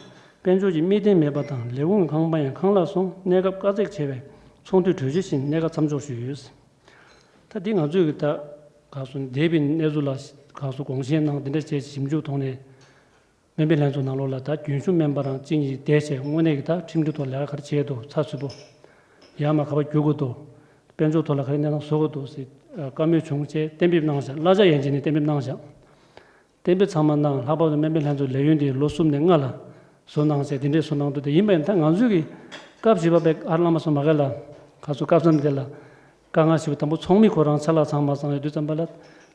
དཔལ་འབྱོར་གྱི་དམིགས་རྟེན་མེད་པ་དང་། ལས་ཁུངས་ཁང་པ་ཡང་ཁང་གླ་སོང་གནས་སྐབས་དཀའ་ཚེགས་ཆེ་བས། ཚོགས་འདུའི་གྲོས་གཞི་བཞིན་གནད་འགག་མཚམས་འཇོག་ཞུས་ཡོད། ད་འདི་ང་ཚོས་ཀྱི་ད་ག་སོ་འདས་པའི་གནས་ཚུལ་ལ་ག་སོ་དགོངས་བཞེས་གནང་དེ་འདྲ་བྱས་ཞིབ་འཇུག་ཐོག་ནས། སྨན་པའི་ལྷན་ཚོགས་ནང་ལོགས་ལ་ད་རྒྱུན་ཞུགས་སྨན་པ་རང་གཅིག་གཉིས་བསྡད་བྱས་དངོས་གནས་ཀྱི་ད་ཁྲིམས་སྒྲིག་ཐོག་ལས་ཀ་ག་རེ་བྱས་འདུག་ཚགས་ཚུད་པོ། ཡར་མར་ག་པར་རྒྱུག་དགོས་འདུག་དཔལ་འབྱོར་ཐོག་ལ་ག་རེ་གནས་སྟངས་བཟོ་དགོས་འདུག་ཟེར་བཀའ་མོལ་བྱུང་བྱས་གཏན་འབེབས་གནང་བཞག་གླ་ཆ་ཡན་ཆད་ནས་གཏན་འབེབས་གནང་བཞག་གཏན་འབེབས་ཚང་མ་གནང་། ལྷག་པར་དུ་སྨན་པའི་ལྷན་ཚོགས་ལས་ཡུན་དེ་ལོ་གསུམ་ནས་ལྔ་ལ་བཟོ་གནང་བྱས་དེ་འདྲས་བཟོ་གནང་འདུག་དེ་ཡིན་པ་ཡིན་ད་ང་ཚོས་ཀྱི་སྐབས་བཞི་པ་པའི་ཨར་བླ་མ་སོ་མ་ག་ལ་ག་ཚོད་སྐབས་མཚམས་དེ་ལ། དཀའ་ངལ་ཞིག་དང་པོ་ཚོགས་མི་ཁོ་རང་ཆ་ལག་ཚང་མ་ཚང་ཡོད་དུས་ཙམ་པ་ལ།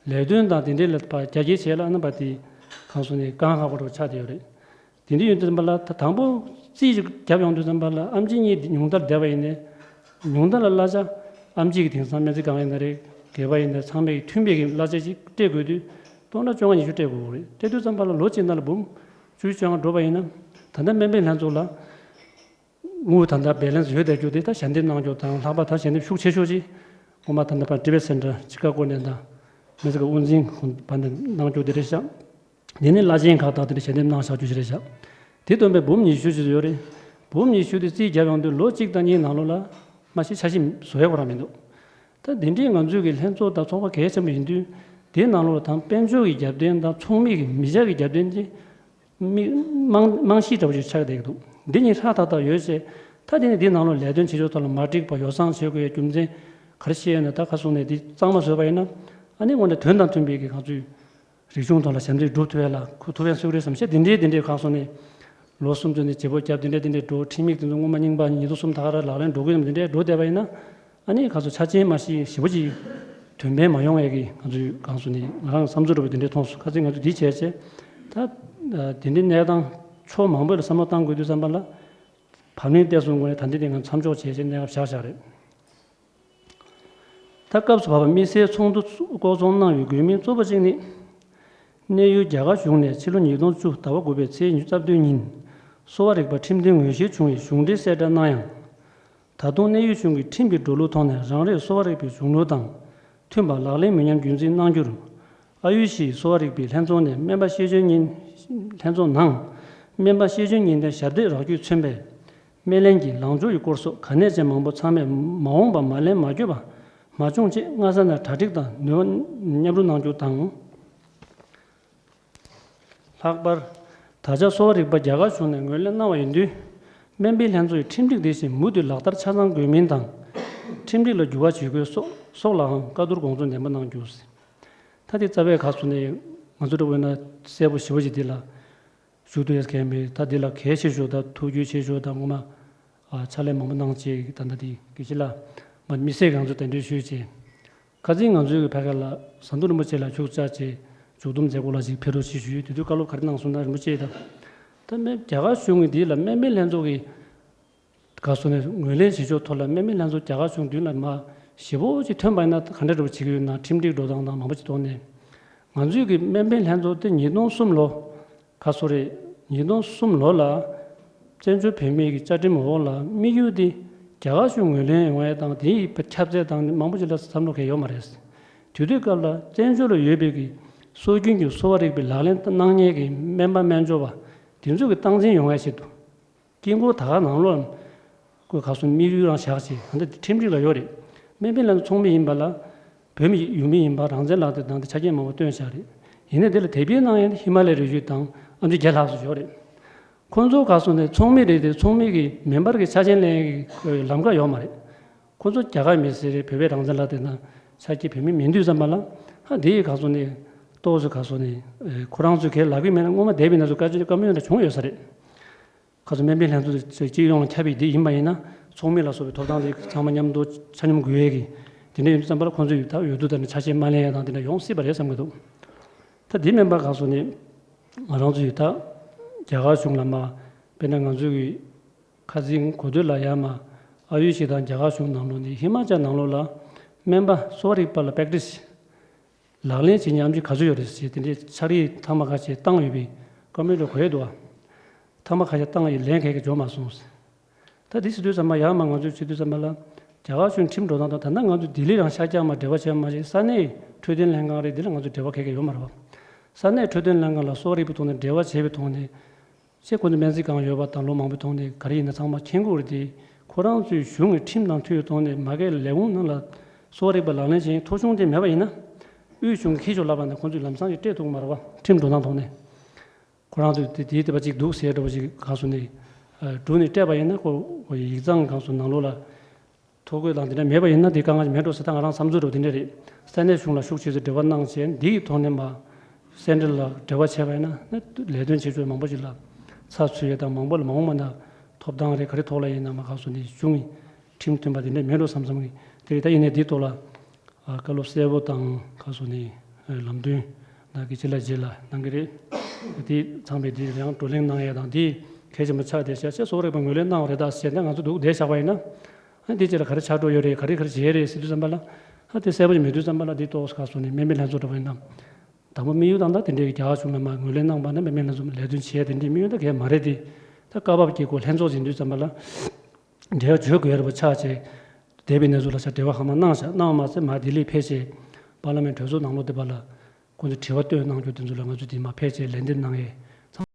ལས་དོན་དང་དེ་འདྲའི་ལ་ཕར་རྒྱ་སྐྱེད་བྱས་ལ་ཨ་ན་པ་དེ་གང་སོང་ནས་གང་ཧ་གོ་རོགས་ཆགས་བསྡད་ཡོད་རེད། དེ་འདྲ་ཡོད་དུས་ཙམ་པ་ལ་ད་དང་པོ་རྩིས་ཅིག་བརྒྱབ་ཡོང་དུས་ཙམ་པ་ལ་ཨམ་ཆི་གཉིས་ཉུང་མཐར་བསྡད་པ་ཡིན་ནའི། ཉུང་མཐའ་ལ་གླ་ཆ་ཨམ་ཆི་གི་དེང་སང་སྨན་རྩིས་ཁང་ཡིན་ན་རེད་དགེ་བ་ཡིན་ན་ཚང་མས་མཐུན་པའི་གི་གླ་ཆ་ཅིག་སྤྲད་དགོས་དུས་སྟོང་ཕྲག་བཅོ་ལྔ་ཉི་ཤུ་སྤྲད་དགོས་རེད། སྤྲད་དུས་ཙམ་པ་ལ་ལོ་གཅིག་ནང་ལ་འབུམ་བཅུ་བཅོ་ལྔ་འགྲོ་བ་ཡིན་ན། ད་ལྟ་སྨན་པའི་ལྷན་ཚོགས་ལ། དངུལ་ད་ལྟ་བེ་ལན་སི་ཡོད་བསྡད་རྒྱུ་དེ་ད་ཞལ་འདེབས་གནང་རྒྱུ་དང་། ལྷག་པར་ད་ཞལ་འདེབས་ཤུགས་ཆེ་ཤོས་ཅིག་སྔོན་མ་ད་ལྟ་ཕར་ཊི་བེཊ་སེན་ཊར་ཅི་ཀ་གོ་ནས་ད་མི་ཚེ་ག་དབུ་འཛིན་ཁོང་ཕར་ནས་གནང་རྒྱུ་དེ་རེད་ཤག་དེ་ནས་བླ་ཆེན་ཁག་དང་དེ་འདྲ་ཞལ་འདེབས་གནང་བཞག་རྒྱུ་ཞིག་རེད་ཤག་དེ་བཏོན་པའི་འབུམ་ཉི་ཤུ་ཞིག་ཡོད་རེད། འབུམ་ཉི་ཤུ་དེ་རྩིས་བརྒྱབ་ཡོང་དུས་ལོ་གཅིག་དང་གཉིས་ནང་ལོགས་ལ་མ་གཞི་འཆར་གཞི་བཟོ་ཡག་ཁོ་རང་མི་འདུག་ད་འདི་འདྲའི་ང་ཚོའི་གི་ལྷན་ཚོགས་དང་ཚོགས་པ་གལ་ཆེན་པོ་ཡིན་དུས། དེའི་ནང་ལོགས་ལ་དང་དཔལ་འབྱོར་གྱི་རྒྱབ་རྟེན་དང་ཚོགས་མི་གི་མི་ཆ་གི་རྒྱབ་རྟེན་དེ། མི་རྨང་རྨང་གཞི་འདྲ་བོ་ཞིག་ཆགས་བསྡད་ཀྱི་འདུག་འདི་གཉིས་ཧྲ་ཐག་ཐག་ཡོད་ཅེས། ད་དེ་ནི་འདི་ནང་ལོགས་ལས་དོན་བྱེད་ཕྱོགས་ཐོག་ལ་མ་འགྲིག་པ་ཡོ་བསྲང་བྱེད་དགོས་ཡ་རྒྱུ་མཚན་ག་རེ་བཤད་ཡོད་ན། ད་ཁ་སོང་ནས་འདི་གཙང་མ་བཟོས་པ་ཡིན་ན། ཨ་ནི་དངོས་གནས་དོན་དང་མཐུན་པའི་གི་ང་ཚོའི་རིག་གཞུང་ཐོག་ལ་ཞབས་འདེགས་སྒྲུབ་ཐུབ་ཡ་ལ་ཁུ་ཐུབ་ཡ་སུ་རེད་བསམ་ཤེས་འདི་འདྲའི་འདི་འདྲའི་ཁ་སོང་ནས་ལོ་གསུམ་ཙམ་ནས་བརྗེ་པོ་བརྒྱབ་འདི་འདྲའི་འདི་འདྲའི་འགྲོ། ཁྲིམས་ཡིག་དེ་ཚོ་སྔོན་མ་རྙིང་པ་ཉིས་སྟོང་གསུམ་ད་ག་རང་ལག་ལེན་འགྲོ་གི་ཡོད་འདི་འདྲའི་འགྲོ་བསྡད་པ་ཡིན་ན། ཨ་ནི་ཁ་སོ་ཆ་རྐྱེན་མ་ཤེས་ཞེ་པོ་ཅིག་དོན་ཕན་མ་ཡོང་ཡས་ཀྱི་ང་ཚོའི་གང་སོ་ནི་ང་རང་བསམ་ཚུལ་འདྲ་པོ་དེ་འདྲའི་མཐོང་སོང་། ཁ་སང་ང་ཚོ་འདི་བྱས་བྱས་ད་དེ་འདྲའི་གནས་སྟངས་ཕྱོགས་མང་པོ་ལ་བསམ་བློ་བཏང་དགོས་དུས་ཙམ་པ་ལ། བབ་བརླིང་བལྟས་སོང་དགོས་ནས་ད་འདི་དེ་ང་མཚམས་འཇོག་བྱས་བྱས་གནས་སྐབས་བཞག་བཞག་རེད། ད་སྐབས་སུ་བབ་པ་དམིགས་བསལ་ཚོགས་འདུ་ལྐོག་ཚོང་གནང་བའི་དགོས་དམིགས་གཙོ་བོ་གཅིག་ནི། གནས་ཡུལ་རྒྱ་གར་གཞུང་ནས་ཕྱི་ལོ་ཉིས་སྟོང་བཅུ་ཟླ་བ་དགུ་པའི་ཚེས་ཉི་ཤུ་རྩ་བདུན་ཉིན་གསོ་བ་རིག་པ་ཁྲིམས་དོན་ངོས་བཞེས་བྱུང་བའི་གཞུང་འབྲེལ་གསལ་བསྒྲགས་གནང་ཡང་། ད་དུང་གནས་ཡུལ་གཞུང་གི་ཁྲིམས་ཀྱི་འགྲོ་ལུགས་ཐོག་ནས་རང་རེའི་གསོ་བ་རིག་པའི་གཞུང་ལུགས་དང་མཐུན་པ་ལག་ལེན་མི་ཉམས་རྒྱུན་འཛིན་གནང་རྒྱུར། ཨ་ཡུ་ཤི་གསོ་བ་རིག་པའི་ལྷན་ཚོགས་ནས་སྨན་པ་ཤེས་འཇོན་ཉིན། ལྷན་ཚོགས་ནང་སྨན་པ་ཤེས་འཇོན་ཉིན་ལྟར་ཞབས་འདེགས་རག་རྒྱུས་མཚོན་པའི་སྨན་ལན་གྱི་ལངས་ཕྱོགས་ཀྱི་སྐོར་སོགས་གལ་གནད་ཅན་མང་པོ་ཚང་མས་མ་འོངས་པར་མ་ལན་མ་འགྱོད་པ་མ་བྱུང་ཆེད་སྔ་ས་ནས་གྲ་སྒྲིག་དང་ནུས་པ་མཉམ་རུབ་གནང་རྒྱུ་དང་། ལྷག་པར། ད་ཆ་གསོ་བ་རིག་པ་རྒྱ་གར་གཞུང་ནས་ངོས་ལེན་གནང་བ་ཡིན་དུས། སྨན་པའི་ལྷན་ཚོགས་ཀྱི་ཁྲིམས་སྒྲིག་དེ་བཞིན་མུ་མཐུད་ལག་བསྟར་ཆ་ཚང་དགོས་མིན་དང་། ཁྲིམས་སྒྲིག་ལ་འགྱུར་བ་བྱེད་དགོས་སོགས་སོགས་ལའང་བཀའ་བསྡུར་དགོངས་ཚུལ་ནན་པོ་གནང་རྒྱུ། ད་དེ་རྩ་བའི་ཁ་སོ་ནས་ང་ཚོ་འདྲ་བོ་ཡིན་ན་གསལ་པོ་ཞེ་པོ་ཞིག་འདི་ལ་ཞུ་ཐུབ་ཡས་གལ་མེད། ད་འདི་ལ་གལ་ཆེ་ཤོས་དང་ཐུགས་རྒྱུས་ཆེ་ཤོས་དང་ངོ་མ་ཕྱག་ལས་མང་པོ་གནང་བྱས་ད་ལྟ་འདི་དགེ་བཤེས་ལགས་མ་དམིགས་བསལ་ང་ཚོ་གདན་འདྲེན་ཞུས་བྱས། ཁ་སང་ང་ཚོའི་གི་ཕ་གི་ལ་ཟམ་གདོང་རིན་པོ་ཆེ་ལ་ཕྱུག་བཅར་བྱས་མཇུག་བསྡོམས་མཛད་སྒོ་ལ་ཅིག་ཕེབས་རོགས་ཞེས་ཞུས་ཡོད། དེ་དུས་བཀའ་སློབ་ག་རེ་གནང་སོང་ན་རིན་པོ་ཆེ་དང་། ད་སྨན་རྒྱ་གར་གཞུང་གི་འདི་ལ་སྨན་པའི་ལྷན་ཚོགས་ཀྱི་ག་སོ་ནས་ངོས་ལེན་བྱེད་ཕྱོགས་ཐོག་ལ་སྨན་པའི་ལྷན་ཚོགས་རྒྱ་གར་གཞུང་མདུན་ལ་མ་ཞེ་པོ་ཅིག་ཐོན་པ་ཡིན་ན་ག་འདྲ་འདྲ་པོ་བྱེད་ཀྱི་ཡོད་ན་ཁྲིམས་སྒྲིག་འགྲོ་སྟངས་དང་མང་པོ་ཅིག་ཐོག་ནས། ང་ཚོའི་གི་སྨན་པའི་ལྷན་ཚོགས་དེ་ཉིས་སྟོང་གསུམ་ལོ། ག་སོ་རེད། ཉིས་སྟོང་གསུམ་ལོ་ལ། བཙན་བྱོལ་བོད་མིའི་གི་བཅའ་ཁྲིམས་འོག་ལ་དམིགས་ཡུལ་དེ་རྒྱ་གར་གཞུང་ངོས་ལེན་ཡོང་ཡས་དང་དེའི་ཁྱབ་ཚད་དང་མང་པོ་ཅིག་ལ་བསམ་བློ་གང་ཡོད་མ་རེད། དེ་དུས་སྐབས་ལ་བཙན་བྱོལ་ལ་ཡོད་པའི་གི་སྲོལ་རྒྱུན་གྱི་གསོ་བ་རིག་པའི་ལག་ལེན་གནང་མཁན་གྱི་སྨན་པ་སྨན་སྦྱོར་བ་དེ་ཚོ་གི་སྟངས་འཛིན་ཡོང་ཡས་ཆེད་དུ། དཀྱིལ་འཁོར་ད་ག་ནང་ལོགས་ཀོ་ག་སོ་དམིགས་ཡུལ་རང་བཞག་ཅིག་ད་ལྟ་ཁྲིམས་སྒྲིག་ལ་ཡོད་རེད། སྨན་པའི་ལྷན་ཚོགས་མི་ཡིན་པ་ལ། བོད་མི་ཡུལ་མི་ཡིན་པ་རང་བཙན་ལག་དེབ་དང་དེ་ཆ་རྐྱེན་མང་པོ་བཏོན་བཞག་རེད། ཡིན་ནའི་དེ་ལ་དེབ་སྐྱེལ་གནང་ཡས་ནི་ཧི་མ་ལའི་རི་རྒྱུད་དང་ཨ་མཆོག་རྒྱལ་ལགས་སུ་ཡོད་རེད། ཁོང་ཚོ་ག་སོ་ནས་ཚོགས་མི་རེད་དེ་ཚོགས་མི་གི་མིན་པར་གི་ཆ་རྐྱེན་ལེན་ཡས་ཀྱི་ལམ་ཁ་ཡོད་མ་རེད། ཁོང་ཚོ་རྒྱ་གར་མི་ཟེར་རེད། བོད་པའི་རང་བཙན་ལག་དེབ་དང་ཆ་རྐྱེན་བོད་མི་མིན་དུས་ཙམ་པ་ལ་ཧ་དེ་ཡི་ག་སོ་ནས་ཏོག་ཙམ་ག་སོ་ནས་ཁོ་རང་ཚོས་གལ་ལབ་ཀྱི་མེད་ན་སྔོན་མ་བསྡད་པའི་ན་ཚོ་བཀའ་བཀའ་མོལ་འདྲ་བྱུང་ཡོད་ས་རེད། ཁ་སང་སྨན་པའི་ལྷན་ཚོགས་སྤྱི་ཡོངས་ལ་ཁྱབ་པའི་འདི་ཡིན་པ་ཡིན་ན་ཚོགས་མི་ལ་སོགས་པའི་ཐོབ་ཐང་དེ་ཚང་མ་མཉམ་དུ་ཆ་སྙོམས་དགོས་ཡས་ཀྱི་དེ་འདྲ་ཡིན་དུས་ཙམ་པ་ལ་ཁོང་ཚོས་ཡོད་ཐག་ཡོད་དུས་ད་ནི་ཆ་ཤས་མ་ལེན་ཡས་དང་དེ་འདྲ་ཡོང་སྲིད་པ་རེད་བསམ་གྱི་འདུག་ད་འདི་སྨན་པ་ག་སོ་ནས་ང་རང་ཚོ་ཡོད་ཐག་རྒྱ་གར་གཞུང་ལ་མ་དཔེར་ན་ང་ཚོའི་གི་ཁ་སང་གོ་ཐོས་ལ་ཡ་མ་ཨ་ཡུ་ཤི་དང་རྒྱ་གར་གཞུང་ནང་ལོགས་ནས་ཧི་མ་ཅལ་ནང་ལོགས་ལ་སྨན་པ་གསོ་བ་རིག་པ་ལ་པེག་ཏིས། ལག་ལེན་བྱེད་མཁན་ཨེམ་ཆི་ག་ཚོད་ཡོད་རེད་ཟེར་དེ་འདྲའི་ཕྱག་བྲིས་ཐེངས་མ་ཁ་ཤས་བཏང་ཡོད་པའི་བཀའ་མོལ་འདྲ་གོ་ཡས་འདུག་བ། ཐེངས་མ་ཁ་ཤས་བཏང་ཡོད་ལན་གང་ཡང་འབྱོར་མ་སོང་ཟེར། ད་དེ་ཟེར་དུས་ཙམ་པ་ཡར་མར་ང་ཚོས་བྱེད་དུས་ཙམ་པ་ལ་རྒྱ་གར་གཞུང་ཁྲིམས་འགྲོ་སྟངས་དང་ད་ལྟ་ང་ཚོ་ལྡི་ལི་རང་ཤར་རྒྱག་མ་འབྲེལ་བ་བྱས་མ་བྱས་ས་གནས་འཕྲོད་བསྟེན་ལྷན་ཁང་རེད། འདི་ལ་ང་ཚོ་འབྲེལ་བ་གང་ཡང་ཡོད་མ་རེད་བ། ས་གནས་འཕྲོད་བསྟེན་ལྷན་ཁང་ལ་གསོ་བ་རིག་པའི་ཐོག་ནས་འབྲེལ་བ་བྱས་པའི་ཐོག་ནས། ཅེས་ཁོ་ཚོ་སྨན་རྩིས་གང་ཡོད་པ་དང་ལོ་མང་པོའི་ཐོག་ནས་ག་རེ་ཡིན་ན་ཚང་མ་མཁྱེན་དགོས་རེད་དེ། ཁོ་རང་ཚོའི་གཞུང་གི་ཁྲིམས་དང་མཐུན་པའི་ཐོག་ནས་མ་གིའི་ལས་ཁུངས་ནང་ལ་གསོ་བ་རིག་པ་ལག་ལེན་བྱེད་མཁན་ཐོ་གཞུང་དེ་མེད་པ་ཡིན་ན། དབུས་གཞུང་གིས་ཁྱི་ཤོག་ལབ་པ་ནས་ཁོང་ཚོས་ལམ་སང་ཡང་སྤྲད་ཐུབ་ཀྱི་མ་རེད་པ། ཁྲིམས་འགྲོ་སྟངས་ཐོག་ནས། ཁོ་རང་ཚོས་དེ་དེའི་དེ་བ་ཅིག་འདུག་ཟེར་འདྲ་བ་ཅིག་ག་སོ་ནས། སྒྲུག་ནས་སྤྲད་པ་ཡིན་ན་ཁོ་ཡིག་ཚང་གང་སོ་ནང་ལོགས་ལ། ཐོ་འགོད་དང་དེ་འདྲ་མེད་པ་ཡིན་ན་དེ་དཀའ་ངལ་མེད་འགྲོ་ཟེར། ད་ང་རང་བསམ་ཚུལ་འདྲ་བོ་དེ་འདྲ་རེད། ས་གནས་གཞུང་ལ་ཤུགས་ཆེ་ཙམ་འབྲེལ་བ་གནང་བྱས་འདིའི་ཐོག་ནས་མ་སེན་ཊར་ལ་འབྲེལ་བ་བྱས་པ་ཡིན་ན་ནི་ལས་དོན་བྱེད་ཕྱོགས་མང་པོ་ཞིག་ལ་ཚགས་ཚུད་ཡས་དང་མང་པོ་ལ་མ་འོངས་པ་ན་ཐོབ་ཐང་རེད་ག་རེ་ཐོག་ལ་ཡིན་ན་མ་ག་སོ་ནས་གཞུང་གི་ཁྲིམས་མཐུན་པ་དེ་འདྲ་མེད་འགྲོ་བསམ་བསམ་གི་དེ་རེད། ད་ཡིན་ནའི་འདིའི་ཐོག་ལ་བཀའ་སློབ་གསལ་པོ་དང་ག་སོ་ནས་ལམ་སྟོན་ནང་གི་ཅི་ལ་ཇི་ལ་གནང་གི་རེད། དེ་ཚང་མས་དེ་ཡང་བགྲོ་གླེང་གནང་ཡས་དང་དེ་གལ་ཆེན་པོ་ཆགས་བསྡད་ཤག་ཅེས་གསོ་བ་རིག་པ་ངོས་ལེན་གནང་བ་རེད་ད་ཟེར་ནས་ང་ཚོ་འདུག་བསྡད་བཞག་པ་ཡིན་ན། ཨ་འདི་ཅི་ལ་ག་རེ་ཆགས་འགྲོ་ཡོད་རེད། ག་རེ་ག་རེ་བྱས་རེད་ཟེར་དུས་ཙམ་པ་ལ། ཨ་དེ་གསལ་པོ་ཞིག་མེད་དུས་ཙམ་པ་ལ་འདི་ཏོག་ཙམ་ག་སོ་ནས་སྨན་པའི་ལྷན་ཚོགས་འདྲ་པོ་ཡིན་ན། དང་པོ་དམིགས་ཡུལ་དང་ད་དེ་འདྲའི་རྒྱ་གར་གཞུང་ལ་མ་ངོས་ལེན་གནང་བ་ན་སྨན་པའི་ལྷན་ཚོགས་ལས་དོན་བྱས་དེ་འདྲའི་དམིགས་ཡུལ་ད་གས་མ་རེད་དེ། ད་སྐབས་བབ་ཀྱི་སྐོར་ལྷན་ཚོགས་ཡིན་དུས་ཙམ་པ་ལ་འབྲེལ་བ་བྱེད་དགོས་ཡ་རེད་པ་ཆགས་བྱས། འདས་པའི་གནས་ཚུལ་ལ་ཆ་འབྲེལ་བ་ཧ་མ་གནང་བཞག་གནང་བ་མ་ཟད་མ་ལྡི་ལི་ཕེབས་བྱས་པར་ལི་མེན་གྲོས་ཚོགས་ནང་ལོགས་དེ་པ་ལ། ཁོང་ཚོས་དྲི་བ་བཏོན་གནང་རྒྱུ་དེ་ཚོ་ལ་ང་ཚོས་དེ་མ་ཕེབས་བྱས་ལན་འདེབས་གནང་ཡས།